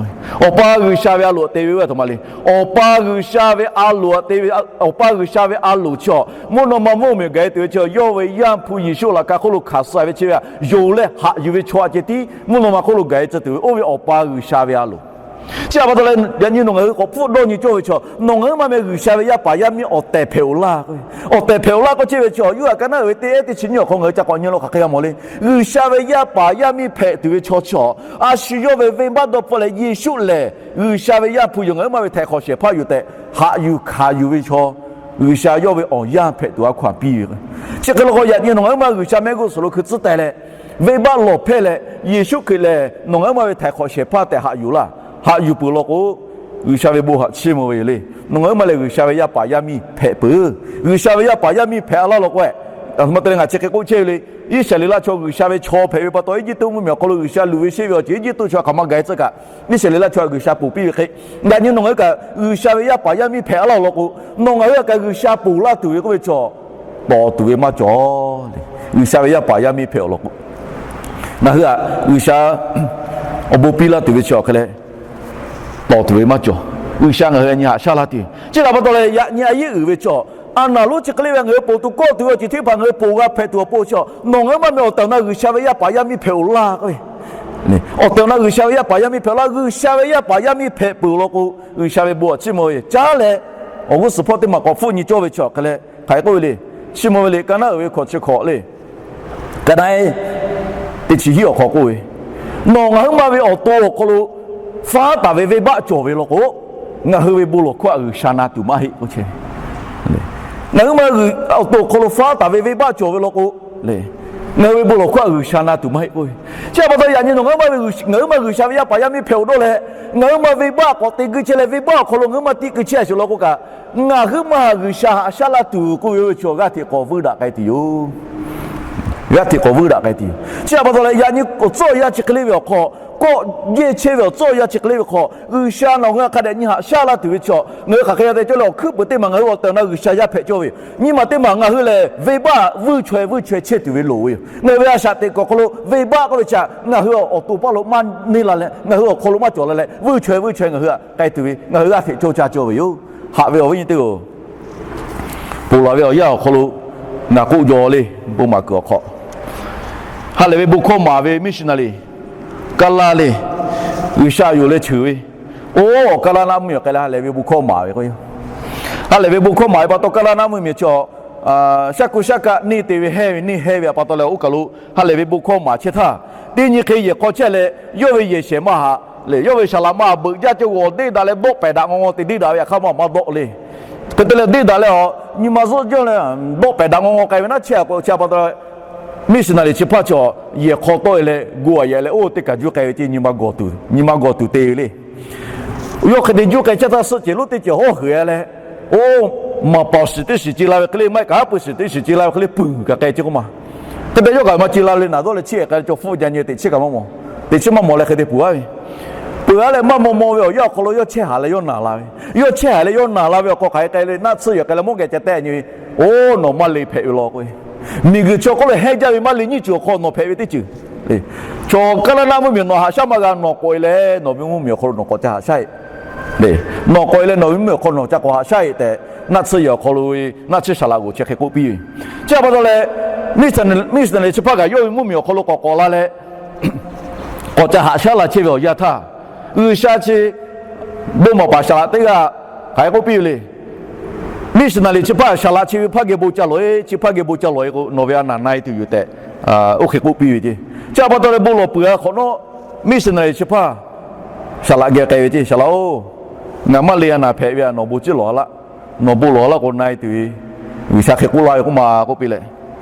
Awˬ pa G'uiˬsha ve a loˍ htaꞈ te ve oˇ ve a htoꞈ ma le. Awˬ pa G'uiˬsha ve a loˍ htaꞈ te ve, Awˬ pa G'uiˬsha ve a loˍ chi awˬ mvuhˇ naw ma mvuhˇ miˬ gaˬ e tuˬ ve chi, yawˇ ve Yaˇ hpu Yeˍsuˆ laꞈ ka hk'oˆ lo hkanˍ suh ve chi ve htaꞈ yonˍ leh haꞈ yuˬ ve chaw a ceh tiˉ mvuhˇ naw ma hk'oˆ lo gaˬ e tcuh tuˬ ve oˇ ve Awˬ pa G'uiˬsha ve a loˍ. Chi htaꞈ pa taw leh yaꞈ nyi nawˬ ngaˬ hui k'awꞈ hpfuhˆ dawˇ nyi cawˇ ve chaw, nawˬ ngaˬ huiˉ ma meh G'uiˬsha ve yaˇ paˍ yaˇ miˇ awˬ tehˬ hpehꞈ-oˬ laˇ k'o, awˬ tehˬ hpehꞈ-oˬ laˇ k'oˆ chehˇ ve chi, Yoˇhanˬ ka naˉ uiˍ ve teˇ ehˉ teˇ chi nyiˇ awˬ hk'aw ngaˬ hui ca k'awꞈ nyi lo hk'aˬ hk'e g'a mawˬ le. G'uiˬsha ve yaˇ paˍ yaˇ miˇ hpehꞈ tuˬ ve chaw chi, a shu yawˇ ve venˇbaˆ dawˇ hpfuhˆ leh Yeˍsuˆ lehˬ G'uiˬsha ve Yaˇ hpu yoˬ, ngaˬ huiˉ ma ve htaiˍ hk'awꞈ shehˍ hpaˇ yoˬ tehꞈ haꞈ yuˬ hkanˍ yuˬ ve chaw, G'uiˬsha yawˇ ve awˬ yanˇ hpehꞈ tuˬ a hkaw-anˬ piˇ ve. Chi hk'e law k'o, yaꞈ nyi nawˬ ngaˬ huiˉ ma G'uiˬsha mehˆ g'uˇ suhˍ lo hkui tcuhˉ teh leh, venˇbaˆ lawˬ hpehˇ leh, Yeˍsuˆ Hkriꞈ lehˬ nawˬ ngaˬ huiˉ ma ve htaiˍ hk'awꞈ shehˍ hpaˇ tehꞈ haꞈ yuˬ laˇ. Haꞈ yuˬ peuˬ law k'o, G'uiˬsha ve bon htaꞈ chiˇ mvuh ve yoˬ le. Nawˬ ngaˬ huiˉ ma lehˬ G'uiˬsha ve yaˇ paˍ yaˇ miˇ hpehꞈ peuˬ. G'uiˬsha ve yaˇ paˍ yaˇ miˇ hpehꞈ a laˇ law k'o, a htoꞈ ma te leh ngaˬ chi hk'e k'oˆ chehˇ ve le. Iˉsaˍreˍlaˆ chaw G'uiˬsha ve chaw hpehꞈ ve pa taw, Eˇjiˇtuꞈ mvuhˇmiˬ awˬ hk'aw lo G'uiˬsha luˬ ve sheˆ ve awˬ ceuˬ Eˇjiˇtuꞈ chaw htaꞈ hk'aˬ ma gaˬ e tcuh kaꞈ, Iˉsaˍreˍlaˆ chaw htaꞈ G'uiˬsha ponˬ piˇ ve hk'e, yaꞈ nyi nawˬ ngaˬ hui kaꞈ G'uiˬsha ve yaˇ paˍ yaˇ miˇ hpehꞈ a laˇ law k'o, nawˬ ngaˬ hui htaꞈ kaꞈ G'uiˬsha ponˬ laˇ tuˬ ve k'oˆ ve chaw, tawˍ tuˬ ve maˇ cawˬ. G'uiˬsha ve yaˇ paˍ yaˇ miˇ hpehꞈ-oˬ law k'o, ngaˬ hui htaꞈ G'uiˬsha awˬ bon piˇ laˇ tuˬ ve chi awˬ hk'e leh, tawˍ tuˬ ve maˇ cawˬ. G'uiˬsha ngaˬ hui a nyi haꞈ shaˉ laˇ tuˬ. Chi htaꞈ pa taw leh yaꞈ nyi a yehˉ uiˍ ve chaw, a naˬ lonˉ chi hk'e le ve ngaˬ hui ponˬ tuˬ kawˆ tuˬ ve awˬ ceuˬ teˇ hpaˍ ngaˬ hui ponˬ g'a hpehꞈ tuˬ awˬ pon chi, nawˬ ngaˬ huiˉ ma meh awˬ tehˬ awˬ na G'uiˬsha ve yaˇ paˍ yaˇ miˇ hpehꞈ-oˬ laˇ k'o, awˬ tehˬ awˬ na G'uiˬsha ve yaˇ paˍ yaˇ miˇ hpehꞈ-oˬ laˇ. G'uiˬsha ve yaˇ paˍ yaˇ miˇ hpehꞈ peuˬ law k'o, G'uiˬsha ve bon htaꞈ chiˇ mvuh ve yoˬ. Caˉ leh awˬ g'uˇ suhˍ hpawˇ teˇ maˬ k'awꞈ hpfuhˆ nyi cawˇ ve chi awˬ hk'e leh hk'aˬ hk'e k'oˆ ve le. Chiˇ mvuh ve le, ka naˉ uiˍ ve hkawꞈ chi hkawꞈ le. Ka naˉ teˇ chi hiˉ awˬ hk'aw k'oˆ ve, nawˬ ngaˬ huiˉ ma ve awˬ to awˬ hk'aw lo faˉ taˍ ve venˇbaˆ cawˬ ve law k'o, ngaˬ hui ve bon lawˬ hkawˇ htaꞈ G'uiˬsha na tuˬ maˇ heˆ k'oˆ chehˇ ve. Ngaˬ huiˉ ma awˬ to awˬ hk'aw lo faˉ taˍ ve venˇbaˆ cawˬ ve law k'o, ngaˬ hui ve bon lawˬ hkawˇ htaꞈ G'uiˬsha na tuˬ maˇ heˆ k'oˆ ve. Chi htaꞈ pa taw yaꞈ nyi nawˬ ngaˬ huiˉ ma ve, ngaˬ huiˉ ma G'uiˬsha ve yaˇ paˍ yaˇ miˇ hpehꞈ-oˬ dawˇ leh, ngaˬ huiˉ ma venˇbaˆ k'awꞈ te guiˇ chehˇ leh venˇbaˆ awˬ hk'aw lo ngaˬ huiˉ ma tiˇ keu chehˇ a sheˍ law k'o kaꞈ, ngaˬ huiˉ ma G'uiˬsha haꞈ shaˉ laˇ tuˬ k'oˆ ve oˇ ve chi g'aˇ hteꞈ k'awꞈ vuiˇ daꞈ k'ai tuˬ yoˬ. G'aˇ hteꞈ k'awꞈ vuiˇ daꞈ k'ai tuˬ yoˬ. Chi htaꞈ pa taw leh yaꞈ nyi awˬ tcuhˉ awˬ yanˇ chi hk'e le ve awˬ hk'aw, kawˆ jehˇ chehˇ ve awˬ tcuhˉ awˬ yanˇ chi hk'e le ve hk'aw, G'uiˬsha nawˬ ngaˬ hui hk'a dehꞈ nyi haꞈ shaˉ laˇ tuˬ ve chi, ngaˬ hui hk'aˬ hk'e g'a te cawˇ leh awˬ hkuiˉ puiˍ teˇ maˬ ngaˬ hui awˬ tehˬ awˬ na G'uiˬsha yaˇ hpehꞈ cawˇ ve yoˬ. Nyi ma teˇ maˬ ngaˬ hui lehˬ venˇbaˆ vuiˇ chaweh vuiˇ chaweh chehˇ tuˬ ve loˍ ve yoˬ. Ngaˬ hui ve a shaꞈ teꞈ kuiˬ awˬ hk'aw lo venˇbaˆ k'oˆ ve chi ngaˬ hui awˬ to paˇ lo maˇ neˇ la leh, ngaˬ hui awˬ hk'aw lo maˇ cawˬ la leh, vuiˇ chaweh vuiˇ chaweh ngaˬ hui htaꞈ k'ai tuˬ ve, ngaˬ hui g'aˇ hteꞈ cawˇ caˇ cawˇ ve yoˬ. Haꞈ ve awˬ viˉ nyi teˇ-oˬ, Ponˬ laˬ ve awˬ yanˇ awˬ hk'aw lo ngaˬ k'oˆ jaw le, bon maˍ kuiˬ awˬ hk'aw, ha lehˬ ve bon hkawˇ maˍ ve missionary kaˇ laˇ le, G'uiˬsha yonˍ leh cheuˬ ve, oˇ awˬ kaˇ laˇ naˆ mvuhˇmiˬ awˬ hk'e leh ha lehˬ ve bon hkawˇ maˍ ve k'o, ha lehˬ ve bon hkawˇ maˍ ve pa taw kaˇ laˇ naˆ mvuhˇmiˬ chi a, shaˉ hkuˇ shaˉ kaˆ neˇ te ve hehˇ ve neˇ hehˇ ve a pa taw leh oˇ kaˬ lo ha lehˬ ve bon hkawˇ maˍ chehˇ htaˇ, teˇ nyi hk'e yehˬ hk'aw chehˇ leh yawˇ ve yehˬ shehˍ maˇ haꞈ le, yawˇ ve saˍ laꞈ maˇ beuꞈ jaˇ ceh g'awˬ deˇ daꞈ leh dawˆ pehˍ daꞈ ngawˬ ngawˬ te deˇ daꞈ ve yaꞈ hk'aˇ maˇ maˇ dawˆ le. Hk'e te leh deˇ daꞈ leh a, nyi ma zuhˆ jaˇ leh dawˆ pehˍ daꞈ ngawˬ ngawˬ k'ai ve naˉ chehˇ a k'o, chi a pa taw missionary chi hpaˇ chi a, yehˬ hk'aw tawˆ e leh go a yehˬ leh oˇ teˇ kaˬ juˇ k'ai ve ceh nyi ma gawˬ tuˬ, nyi ma gawˬ tuˬ te ve le. Yawˇ hk'e te juˇ k'ai chehˇ htaˇ suhˆ cehˬ lonˉ teˇ cehˬ hawˉ heuˬ a leh, oˇ maˍ paoˬ shiˍ teˇ shiˍ ce la ve hk'e le, maˇ heˆ kaꞈ haˉ pui shiˍ teˇ shiˍ ce la ve hk'e le peuˬ kaꞈ k'ai chehˇ k'oˆ ma. Hk'e te yawˇ kaꞈ maˇ ce la le, naˬ dawˇ leh chiˇ ehˍ k'ai leh caw hpfuhˆ jaˇ nyi teꞈ chiˇ kaꞈ maˇ mawˬ, teꞈ chiˇ maˇ mawˬ leh hk'e te peuˬ a ve, peuˬ a leh maˇ maw maw ve awˬ yanˇ awˬ hk'aw lo yawˇ chehˇ haꞈ leh yawˇ naˬ la ve, yawˇ chehˇ haꞈ leh yawˇ naˬ la ve awˬ hk'aw hk'aˬ hk'e k'ai le, naˆ tsuhˇ yehˬ k'ai leh mawˇ geh ca tehˆ nyi ve, oˇ nawˬ maˇ le hpehꞈ ve law k'o, miˬguiˬ chi awˬ hk'oˆ lo hehnˇ jaˇ ve maˇ le nyiˇ ceuˬ awˬ hk'aw nawˬ hpehꞈ ve teˇ ceuˬ le. Chaw kaˇ laˇ naˆ mvuhˇmiˬ nawˬ haꞈ shaˉ maˇ g'a, nawˬ k'awꞈ e leh nawˬ ve mvuhˇmiˬ awˬ hk'aw lo nawˬ k'awꞈ ca haꞈ shaˉ e le. Nawˬ k'awꞈ e leh nawˬ ve mvuhˇmiˬ awˬ hk'aw nawˬ ca k'awꞈ haꞈ shaˉ e tehꞈ, naˆ tsuhˇ yehˬ awˬ hk'aw lo ve naˆ tsuhˇ saˍ laꞈ g'oˍ chi hk'e k'oˆ piˇ ve. Chi a pa taw leh, missionary chi hpaˇ kaꞈ yawˇ ve mvuhˇmiˬ awˬ hk'aw lo k'awꞈ k'awꞈ la leh, k'awꞈ ca haꞈ shaˉ la chehˇ ve awˬ yanˇ htaˇ, G'uiˬsha chi bon maˍ paˍ saˍ laꞈ teˇ g'aˇ hk'aˬ hk'e k'oˆ piˇ ve le. Missionary chi hpaˇ saˍ laꞈ chi ve hpaˇ geh bon ca lawˬ e, chi hpaˇ geh bon ca lawˬ e k'o, nawˬ ve a naˍ na e tuˬ yoˬ tehꞈ, oˇ hk'e k'oˆ piˇ ve ceˇ. Chi a pa taw leh bon lawˬ peuˬ a hk'awꞈ nawˉ, missionary chi hpaˇ saˍ laꞈ geh k'ai ve ceˇ, Saˍ laꞈ-oˬ, ngaˬ maˇ le a naˍ hpehꞈ ve a, nawˬ bon ciˉ lawˬ a laˇ. Nawˬ bon lawˬ a laˇ k'o na e tuˬ ve, G'uiˬsha hk'e k'oˆ laˇ ve k'oˆ ma k'oˆ piˇ leh,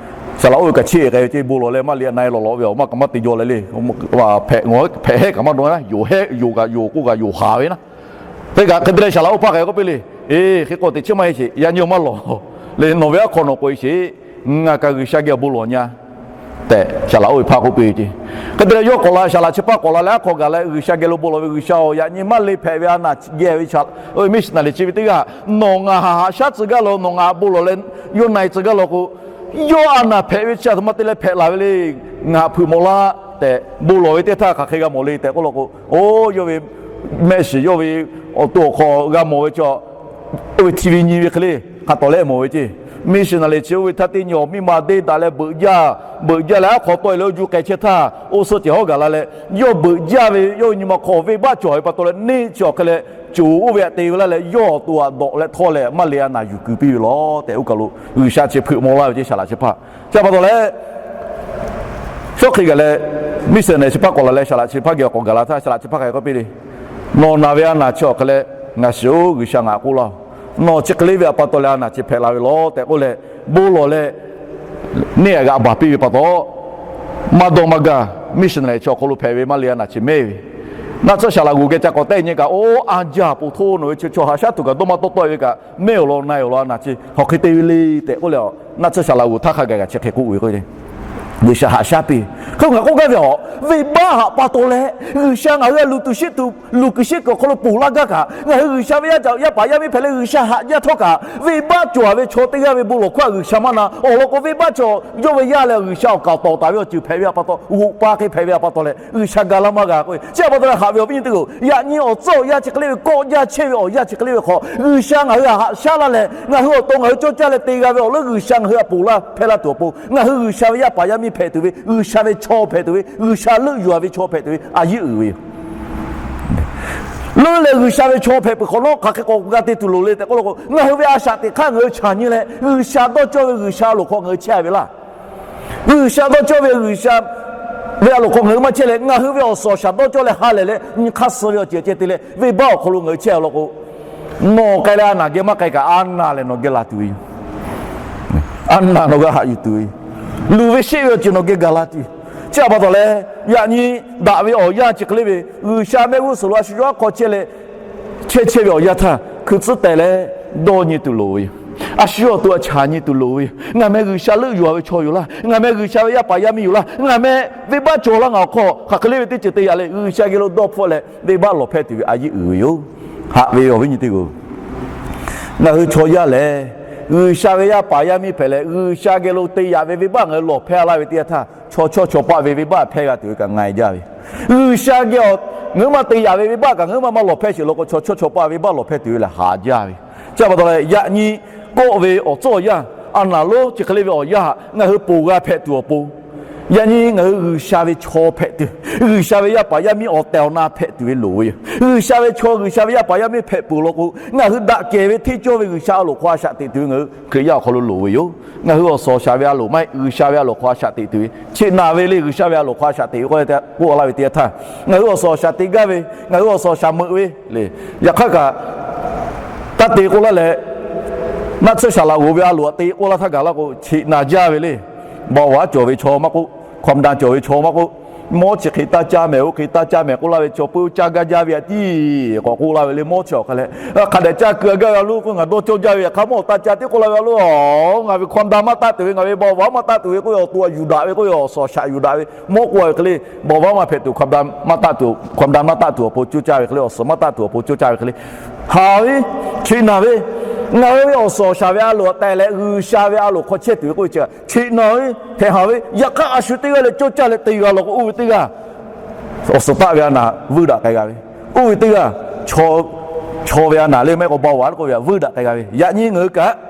saˍ laꞈ-oˬ ve kaꞈ chiˇ ehˍ k'ai ve ceˇ, bon lawˬ leh maˇ le a na e lawˬ lawꞈ ve awˬ maˇ kaꞈ maˇ te jaw leh le. Hpehꞈ hpehꞈ hehˉ kaꞈ maˇ dawˇ na, yonˍ hehˉ yonˍ kaꞈ yonˍ k'o kaꞈ yonˍ haˍ ve naˉ. Hk'e kaꞈ hk'e te leh saˍ laꞈ-oˬ hpaˇ hk'aˬ hk'e k'oˆ piˇ le. Eˬ, hk'e k'o teꞈ chiˇ maˇ heˆ sheˍ, yaꞈ nyi awˬ maˇ lawˬ le, nawˬ ve aˉ hk'aw nawˬ k'oꞈ e sheˍ. Ngaˬ kaꞈ G'uiˬsha geh awˬ bon lawˬ nya tehꞈ saˍ laꞈ-oˬ ve hpaˇ k'oˆ piˇ ve ceˇ. Hk'e te leh yawˇ k'awꞈ la, saˍ laꞈ chi hpaˇ k'awꞈ la leh aˉ hk'aw gaˬ leh G'uiˬsha geh lo bon lawˬ ve, G'uiˬsha-oˬ, yaꞈ nyi maˇ le hpehꞈ ve a naˍ geh ve missionary chi ve teˇ g'aˇ, nawˬ ngaˬ haꞈ haꞈ shaˉ tcuh gaˇ lo, nawˬ ngaˬ haꞈ bon lawˬ leh yawˇ na e tcuh gaˇ lo k'o, yawˇ a naˍ hpehꞈ ve chi a htoꞈ ma te leh hpehꞈ laˬ ve le. Ngaˬ haꞈ hpeuꞈ mawˬ laˇ tehꞈ bon lawˬ ve teˇ htaˇ hk'aˬ hk'e g'a mawˬ le tehꞈ k'oˆ law k'o, oˇ yawˇ ve mehˆ shiˍ yawˇ ve awˬ to awˬ hk'aw g'a mawˬ ve chi, oˇ ve T V nyi ve hk'e le hk'a tawˍ leh mawˬ ve ceˇ. Missionary chi oˇ ve htaˇ teˇ nyi awˬ miˇ ma deˇ daꞈ leh beuꞈ jaˇ, beuꞈ jaˇ leh aˉ hk'aw tawˆ e leh oˇ juˇ k'ai chehˇ htaˇ, oˇ suhˆ cehˬ hawˉ gaˬ la leh, yawˇ beuꞈ jaˇ ve yawˇ ve nyi ma hk'aw venˇbaˆ cawˬ ve pa taw leh neˇ chi awˬ hk'e leh, coˬ oˇ ve htaꞈ te ve laˇ leh yawˇ awˬ to htaꞈ dawꞈ leh htawˇ leh maˇ le a naˍ yuˬ kuiˬ piˇ ve law tehꞈ oˇ kaˬ lo G'uiˬsha chi hpeuꞈ mawˬ laˇ ve ceˇ, saˍ laꞈ chi hpaˇ. Chi a pa taw leh, shawˉ hk'e gaˬ leh, missionary chi hpaˇ k'awꞈ la leh saˍ laꞈ chi hpaˇ geh k'awꞈ gaˬ la htaˇ, saˍ laꞈ chi hpaˇ hk'aˬ hk'e k'oˆ piˇ le. Nawˬ naˬ ve a naˍ chi awˬ hk'e leh, ngaˬ shiˍ-oˬ, G'uiˬsha ngaˬ k'oˆ laˇ-oˬ. Nawˬ chi hk'e le ve a pa taw leh a naˍ chi hpehꞈ la ve law tehꞈ k'oˆ leh, bon lawˬ leh neˇ haiˬ g'aꞈ baˬ piˇ ve pa taw, maˇ dawˇ maˇ gaˇ, missionary chi awˬ hk'aw lo hpehꞈ ve maˇ le a naˍ chi mehˇ ve. Naˆ tsuhˇ saˍ laꞈ g'oˍ geh ca k'awꞈ tehˆ nyi kaꞈ, oˇ a jaˇ po htoˇ nawˬ ve chi chaw haꞈ shaˉ tuˬ kaꞈ dawˇ maˇ tawˆ tawˆ e ve kaꞈ, mehˇ awˬ lawn na e awˬ lawn a naˍ chi hk'aˬ hk'e te ve le tehꞈ k'oˆ leh, naˆ tsuhˇ saˍ laꞈ g'oˍ htaˇ hk'a gaˬ kaꞈ chi hk'e k'oˆ ve k'o, G'uiˬsha haꞈ shaˉ piˇ. Hk'e ngaˬ k'oˆ gaˇ ve a, venˇbaˆ haꞈ pa taw leh G'uiˬsha ngaˬ hui a luˬ tuˬ sheˆ tuˬ, luˬ kuiˬ sheˆ kuiˬ awˬ hk'aw lo ponˬ laˇ gaˇ kaꞈ, ngaˬ hui G'uiˬsha ve yaˇ paˍ yaˇ miˇ hpehꞈ leh G'uiˬsha haꞈ jaˇ htawˇ kaꞈ, venˇbaˆ cawˬ ve chaw teˇ g'aˇ ve bon lawˬ hkawˇ htaꞈ G'uiˬsha maˇ na. Awˬ lawn k'o, venˇbaˆ cawˬ yawˇ ve yaˇ leh G'uiˬsha awˬ kaˍ awˬ tawˍ taˍ ve awˬ ceuˬ hpehꞈ ve a pa taw, g'oꞈ pa hk'e hpehꞈ ve a pa taw leh G'uiˬsha ga laˇ maˇ g'a k'o, chi a pa taw leh haꞈ ve awˬ viˉ nyi teˇ hpaˍ-oˬ, yaꞈ nyi awˬ tcuhˉ awˬ yanˇ chi hk'e le ve kawˆ jaˇ chehˇ ve awˬ yanˇ chi hk'e le ve hk'aw, G'uiˬsha ngaˬ hui htaꞈ haꞈ shaˉ laˇ leh ngaˬ hui awˬ to ngaˬ hui cawˇ caˇ leh te g'a ve awˬ leuˉ G'uiˬsha ngaˬ hui htaꞈ ponˬ laˇ hpehˇ laˇ tuˬ awˬ pon, ngaˬ hui G'uiˬsha ve yaˇ paˍ yaˇ miˇ hpehꞈ tuˬ ve, G'uiˬsha ve chaw hpehꞈ tuˬ ve, G'uiˬsha leuˆ yuˬ a ve chaw hpehꞈ tuˬ ve a yeˇ uiˍ ve yoˬ. Leuˆ leh G'uiˬsha ve chaw hpehꞈ peuˬ hk'awꞈ nawˉ hk'aˬ hk'e k'awꞈ g'a te tuˬ loˍ le tehꞈ k'oˆ law k'o, ngaˬ hui ve a shaꞈ teꞈ hk'aˇ ngaˬ hui chaˬ nyi leh G'uiˬsha dawˇ cawˇ ve G'uiˬsha loˍ hk'aw ngaˬ hui chehˇ a ve laˇ. G'uiˬsha dawˇ cawˇ ve G'uiˬsha ve a loˍ hk'aw ngaˬ hui maˇ chehˇ leh, ngaˬ hui ve awˬ suhˍ awˬ shaˍ dawˇ cawˇ leh ha lehˬ leh nyi hk'aˇ suh ve awˬ ceuˬ ceh te leh venˇbaˆ awˬ hk'aw lo ngaˬ hui chehˇ a law k'o, nawˬ k'ai leh a naˍ geh maˇ k'ai kaꞈ a naˍ lehˬ nawˬ geh la tuˬ ve yoˬ. A naˍ nawˬ g'a haꞈ yuˬ tuˬ ve yoˬ. Luˬ ve sheˆ ve awˬ ceuˬ nawˬ geh gaˬ la tuˬ. Chi a pa taw leh, yaꞈ nyi daꞈ ve awˬ yanˇ chi hk'e le ve G'uiˬsha mehˆ g'uˇ suhˍ lo a shu yawˇ aˉ hk'aw chehˇ leh chehˇ chehˇ ve awˬ yanˇ htaˇ hkui tcuhˉ teh leh dawˇ nyi tuˬ loˍ ve yoˬ. A shu yawˇ awˬ to htaꞈ chaˬ nyi tuˬ loˍ ve yoˬ. Ngaˬ meh G'uiˬsha leuˆ yuˬ a ve chaw yoˬ laˇ. Ngaˬ meh G'uiˬsha ve yaˇ paˍ yaˇ miˇ yoˬ laˇ. Ngaˬ meh venˇbaˆ cawˬ laˇ ngaˬ awˬ hk'aw hk'aˬ hk'e le ve teˇ ceuˬ te yaꞈ leh G'uiˬsha geh lo dawˇ hpfuhˆ leh venˇbaˆ lawˬ hpehˇ tuˬ ve a yeˇ uiˍ ve yoˬ. Haꞈ ve awˬ viˉ nyi teˇ hpaˍ-oˬ, ngaˬ hui chaw yaˇ lehˬ G'uiˬsha ve yaˇ paˍ yaˇ miˇ hpehꞈ leh G'uiˬsha geh lo te yaꞈ ve venˇbaˆ ngaˬ hui lawˬ hpehˇ laˇ ve teˇ yanˇ htaˇ, chaw chawˇ chaw paˆ ve venˇbaˆ hpehˇ g'a tuˬ ve kaꞈ nga e jaˇ ve. G'uiˬsha geh ngaˬ hui maˇ te yaꞈ ve venˇbaˆ kaꞈ ngaˬ hui maˇ maˇ lawˬ hpehˇ sheˍ law k'o, chaw chawˇ chaw paˆ venˇbaˆ lawˬ hpehˇ tuˬ ve lehˬ haꞈ jaˇ ve. Chi a pa taw leh yaꞈ nyi kawˆ ve awˬ tcuhˉ awˬ yanˇ, a naˍ lonˉ chi hk'e le ve awˬ yanˇ htaꞈ ngaˬ hui ponˬ g'a hpehꞈ tuˬ awˬ pon, yaꞈ nyi ngaˬ hui G'uiˬsha ve chaw hpehꞈ tuˬ, G'uiˬsha ve yaˇ paˍ yaˇ miˇ awˬ tehˬ awˬ na hpehꞈ tuˬ ve loˍ ve yoˬ. G'uiˬsha ve chaw, G'uiˬsha ve yaˇ paˍ yaˇ miˇ hpehꞈ peuˬ law k'o, ngaˬ hui daꞈ kehˬ ve hteˇ cawˇ ve G'uiˬsha a loˍ hk'aw a shaꞈ teꞈ tuˬ ve ngaˬ hui Hkriꞈ yaˇ awˬ hk'aw lo loˍ ve yoˬ. Ngaˬ hui awˬ suhˍ awˬ shaˍ ve a loˍ maˇ heˆ, G'uiˬsha ve a loˍ hk'aw a shaꞈ teꞈ tuˬ ve, cheꞈ naˬ ve le. G'uiˬsha ve a loˍ hk'aw a shaꞈ teꞈ ve k'oˆ la ve teˇ yanˇ htaˇ, ngaˬ hui awˬ suhˍ awˬ shaˍ te gaˇ ve, ngaˬ hui awˬ suhˍ awˬ shaˍ meuꞈ ve le. Yaꞈ hk'aˇ kaꞈ, taˇ te k'oˆ laˇ leh, naˆ tsuhˇ shaˍ laꞈ g'oˍ ve a loˍ htaꞈ te k'oˆ laˇ htaˇ gaˬ la k'o, cheꞈ naˬ jaˇ ve le. Bawꞈ vaˉ cawˬ ve chaw maˇ k'oˆ, hkawˍ daꞈ cawˬ ve chaw maˇ k'oˆ, mawˇ chi hk'e taˇ caˇ mehˍ, oˇ hk'e taˇ caˇ mehˍ k'oˆ laˇ ve chaw peuˬ caˇ gaˇ jaˇ ve a tiˉ k'awꞈ k'oˆ laˇ ve le. Mawˇ chi awˬ hk'a leh, hk'a dehꞈ caˇ keu a gaˇ ve a loˉ k'oˆ, ngaˬ dawˇ cawˇ jaˇ ve yaꞈ hk'aˇ mawˇ awˬ taˇ caˇ tiˉ k'oˆ laˇ ve a loˉ, ngaˬ ve hkawˍ daꞈ maˇ taˆ tuˬ ve, ngaˬ ve bawꞈ vaˉ maˇ taˆ tuˬ ve k'oˆ ve, awˬ to a yuˬ daꞈ ve k'oˆ ve, awˬ suhˍ awˬ shaˍ yuˬ daꞈ ve, mawˇ k'oˆ ve hk'e le, bawꞈ vaˉ maˇ hpehꞈ tuˬ, hkawˍ daꞈ maˇ taˆ tuˬ, hkawˍ daꞈ maˇ taˆ tuˬ awˬ pon coˇ caˇ ve hk'e le, awˬ suhˍ maˇ taˆ tuˬ awˬ pon coˇ caˇ ve hk'e le, haˍ ve, cheꞈ naˬ ve, ngaˬ hui ve awˬ suhˍ awˬ shaˍ ve a loˍ htaꞈ tehˬ leh G'uiˬsha ve a loˍ hk'aw chehˇ tuˬ ve k'oˆ ve chi, cheꞈ naˬ ve, hpehꞈ haˍ ve, yaꞈ hk'aˇ a shu teˇ g'aˇ leh coˇ caˇ leh te g'a law k'o, oˇ ve teˇ g'aˇ awˬ suhˍ taˆ ve a naˍ vuiˇ daꞈ k'ai g'a ve, oˇ ve teˇ g'aˇ chaw ve a naˍ le maˇ heˆ k'o bawꞈ vaˉ k'oˆ ve a vuiˇ daꞈ k'ai g'a ve. Yaꞈ nyi ngaˬ hui kaꞈ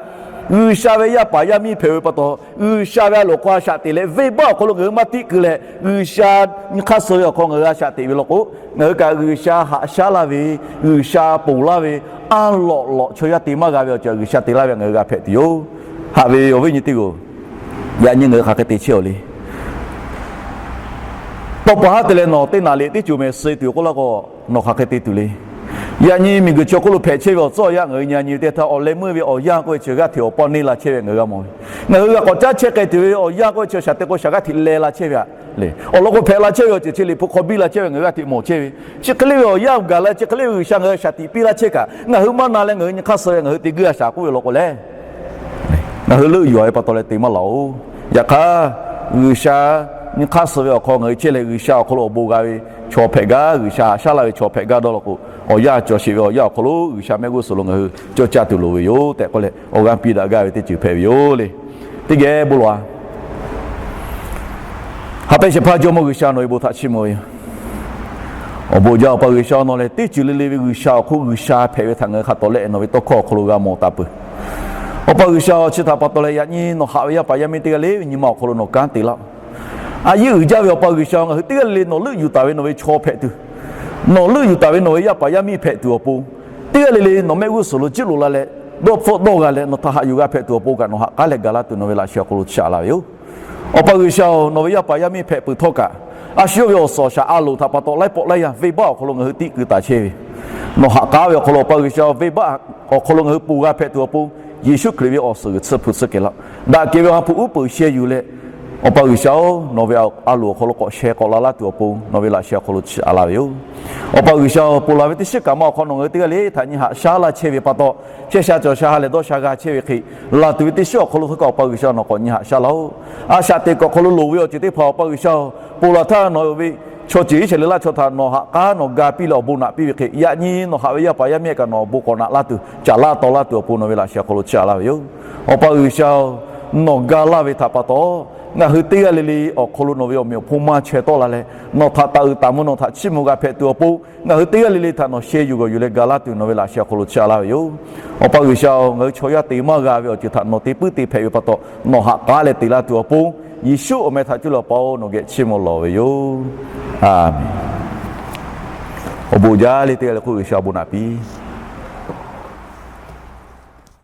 G'uiˬsha ve yaˇ paˍ yaˇ miˇ hpehꞈ ve pa taw, G'uiˬsha ve a loˍ hk'aw a shaꞈ teꞈ leh venˇbaˆ awˬ hk'aw lo ngaˬ hui maˇ tiˆ keu leh, G'uiˬsha nyi hk'aˇ suh ve awˬ hk'aw ngaˬ hui a shaꞈ teꞈ ve law k'o, ngaˬ hui kaꞈ G'uiˬsha haꞈ shaˉ laˇ ve, G'uiˬsha ponˬ laˇ ve, a lawꞈ lawꞈ chaw yaˇ te maˇ g'a ve awˬ ceuˬ G'uiˬsha te laˇ ve ngaˬ hui g'a hpehꞈ tuˬ yoˬ. Haꞈ ve awˬ viˉ nyi teˇ g'aˇ-oˬ, yaꞈ nyi ngaˬ hui hk'aˬ hk'e te chehˇ-aˬ le. Tawˇ pa haˉ te leh nawˬ teˇ naˍ liꞈ teˇ ceuˬ mehˍ suh tuˬ k'oˆ laˇ k'o, nawˬ hk'aˬ hk'e te tuˬ le. Yaꞈ nyi miˬguiˬ chi awˬ hk'oˆ lo hpehꞈ chehˇ ve awˬ tcuhˉ awˬ yanˇ ngaˬ hui nyi nyi ve teˇ htaˇ, awˬ leh meuˇ ve awˬ yanˇ k'oˆ ve chi g'aˇ hteꞈ awˬ paˇ neˇ la chehˇ ve ngaˬ hui g'a mawˬ ve. Ngaˬ hui g'a k'awꞈ caˉ chehˇ k'ai tuˬ ve awˬ yanˇ k'oˆ ve chi shaˍ te k'o shaˍ g'aˇ hteꞈ leh la chehˇ ve aꞈ le. Awˬ lawn k'o hpehꞈ la chehˇ ve awˬ ceuˬ chi liꞈ hpu hk'aw biˇ la chehˇ ve ngaˬ hui g'aˇ hteꞈ mawˬ chehˇ ve. Chi hk'e le ve awˬ yanˇ gaˬ la, chi hk'e le ve G'uiˬsha ngaˬ hui a shaꞈ tiꞈ piˇ laˇ chehˇ kaꞈ, ngaˬ hui maˇ na leh ngaˬ hui nyi hk'aˇ suh ve ngaˬ hui te guˇ a shaˍ k'oˆ ve law k'o le, ngaˬ hui leuˆ yuˬ-a ve pa taw leh te maˇ laˬ-oˬ. Yaꞈ hk'aˇ, G'uiˬsha nyi hk'aˇ suh ve awˬ hk'aw ngaˬ hui chehˇ leh G'uiˬsha awˬ hk'aw lo awˬ bon g'a ve chaw hpehꞈ gaˇ, G'uiˬsha haꞈ shaˉ laˇ ve chaw hpehꞈ gaˇ dawˇ law k'o, awˬ yanˇ cawˬ sheˍ ve awˬ yanˇ awˬ hk'aw lo G'uiˬsha mehˆ g'uˇ suhˍ lo ngaˬ hui cawˇ caˇ tuˬ loˍ ve yoˬ tehꞈ k'oˆ leh awˬ g'aˇ piˇ daꞈ gaˇ ve teˇ ceuˬ hpehꞈ ve yoˬ le. Teˇ geh bon lawˬ-a. Haꞈ pehnˇ shehˍ hpaˇ Jawˇmawˇ G'uiˬsha nawˬ ve bon htaꞈ chiˇ mvuh ve yoˬ. Awˬ bon jaˇ Awˬ pa G'uiˬsha, nawˬ lehˬ teˇ ceuˬ le le ve G'uiˬsha awˬ hk'oˆ G'uiˬsha hpehꞈ ve htaꞈ ngaˬ hui hk'a tawˍ lehˆ nawˬ ve tawˇ hkawˇ awˬ hk'aw lo g'a mawˬ taˍ peuˬ. Awˬ pa G'uiˬsha, chi htaꞈ pa taw leh yaꞈ nyi nawˬ haꞈ ve yaˇ paˍ yaˇ miˇ teˇ g'aˇ le ve nyi ma awˬ hk'aw lo nawˬ kanˉ te laˇ-oˬ. A yinˉ uiˍ jaˇ ve Awˬ pa G'uiˬsha, ngaˬ hui teˇ g'aˇ le le nawˬ leuˆ yuˬ taˍ ve nawˬ ve chaw hpehꞈ tuˬ, nawˬ leuˆ yuˬ taˍ ve nawˬ ve yaˇ paˍ yaˇ miˇ hpehꞈ tuˬ awˬ pon, teˇ g'aˇ le le nawˬ mehˆ g'uˇ suhˍ lo jiˇ loꞈ la leh, dawˇ hpfuhˆ dawˇ g'a leh nawˬ htaꞈ haꞈ yuˬ g'a hpehꞈ tuˬ awˬ pon kaꞈ nawˬ ha k'aˉ leh ga laˇ tuˬ nawˬ ve laꞈ sheh awˬ hk'aw lo chiˇ aꞈ la ve yoˬ. Awˬ pa G'uiˬsha-oˬ, nawˬ ve yaˇ paˍ yaˇ miˇ hpehꞈ peuˬ htawˇ kaꞈ, a shu yawˇ ve awˬ suhˍ awˬ shaˍ a loˍ htaꞈ pa taw laiˉ pawˆ laiˉ yanˇ venˇbaˆ awˬ hk'aw lo ngaˬ hui tiˆ keu taˍ chehˇ ve, nawˬ ha k'aˉ ve awˬ hk'aw lo Awˬ pa G'uiˬsha venˇbaˆ awˬ hk'aw lo ngaˬ hui ponˬ g'a hpehꞈ tuˬ awˬ pon, Yeˍsuˆ Hkriꞈ ve awˬ suhˍ g'uiˬ tsuhˇ hpu tsuhˇ kehˬ laˇ. Daꞈ kehˬ ve awˬ ha hpu uˉ peunˍ sheh yuˬ leh, Awˬ pa G'uiˬsha-oˬ, nawˬ ve a loˍ awˬ hk'aw lo k'awꞈ sheh k'awꞈ la laˇ tuˬ awˬ pon nawˬ ve laꞈ sheh awˬ hk'aw lo chiˇ aꞈ la ve yoˬ. Awˬ pa G'uiˬsha-oˬ, ponˬ laˬ ve teˇ shiˉ kaꞈ ma awˬ hk'aw nawˬ ngaˬ hui teˇ g'aˇ le htaꞈ nyi haꞈ shaˉ laˇ chehˇ ve pa taw, chehˇ sha cawˬ sha ha lehˬ dawˇ sha g'a chehˇ ve hk'e, laˬ tuˬ ve teˇ shiˉ awˬ hk'aw lo htawˇ kaꞈ Awˬ pa G'uiˬsha nawˬ k'awꞈ nyi haꞈ shaˉ laˇ-oˆ. A shaꞈ teꞈ kuiˬ awˬ hk'aw lo loˍ ve awˬ ceuˬ teˇ hpaˍ Awˬ pa G'uiˬsha-oˬ, ponˬ laˬ htaˇ nawˬ ve chaw ceuˬ Iˉsaˍreˍlaˆ chaw htaꞈ nawˬ ha k'aˉ nawˬ ga piˇ leh awˬ bon naꞈ piˇ ve hk'e, yaꞈ nyi nawˬ haꞈ ve yaˇ paˍ yaˇ miˇ kaꞈ nawˬ awˬ bon k'awꞈ naꞈ laˇ tuˬ, caˍ laˇ taw laˇ tuˬ awˬ pon nawˬ ve laꞈ sheh awˬ hk'aw lo chiˇ aꞈ la ve yoˬ. Awˬ pa G'uiˬsha-oˬ, nawˬ ga laˇ ve htaꞈ pa taw, ngaˬ hui teˇ g'aˇ le le awˬ hk'aw lo nawˬ ve awˬ meꞈ awˬ hponˇ maˇ chaweh tawˆ la leh, nawˬ htaꞈ taˍ uiˍ taˍ mvuh nawˬ htaꞈ chiˇ mvuh g'a hpehꞈ tuˬ awˬ pon, ngaˬ hui teˇ g'aˇ le le htaꞈ nawˬ sheh yuˬ g'awˬ yuˬ leh ga laˇ tuˬ nawˬ ve laꞈ sheh awˬ hk'aw lo chiˇ aꞈ la ve yoˬ. Awˬ pa G'uiˬsha-oˬ, ngaˬ hui chaw yaˇ te maˇ g'a ve awˬ ceuˬ htaꞈ nawˬ te puiˉ te hpehꞈ ve pa taw, nawˬ ha k'aˉ leh te laˇ tuˬ awˬ pon, Yeˍsuˆ awˬ meh htaꞈ cuˇ leh Awˬ pa-oˬ, nawˬ geh chiˇ mvuh lawˬ ve yoˬ. Aˬmenˍ. Awˬ bon jaˇ le teˇ g'aˇ le hk'oˆ G'uiˬsha awˬ bon naꞈ piˇ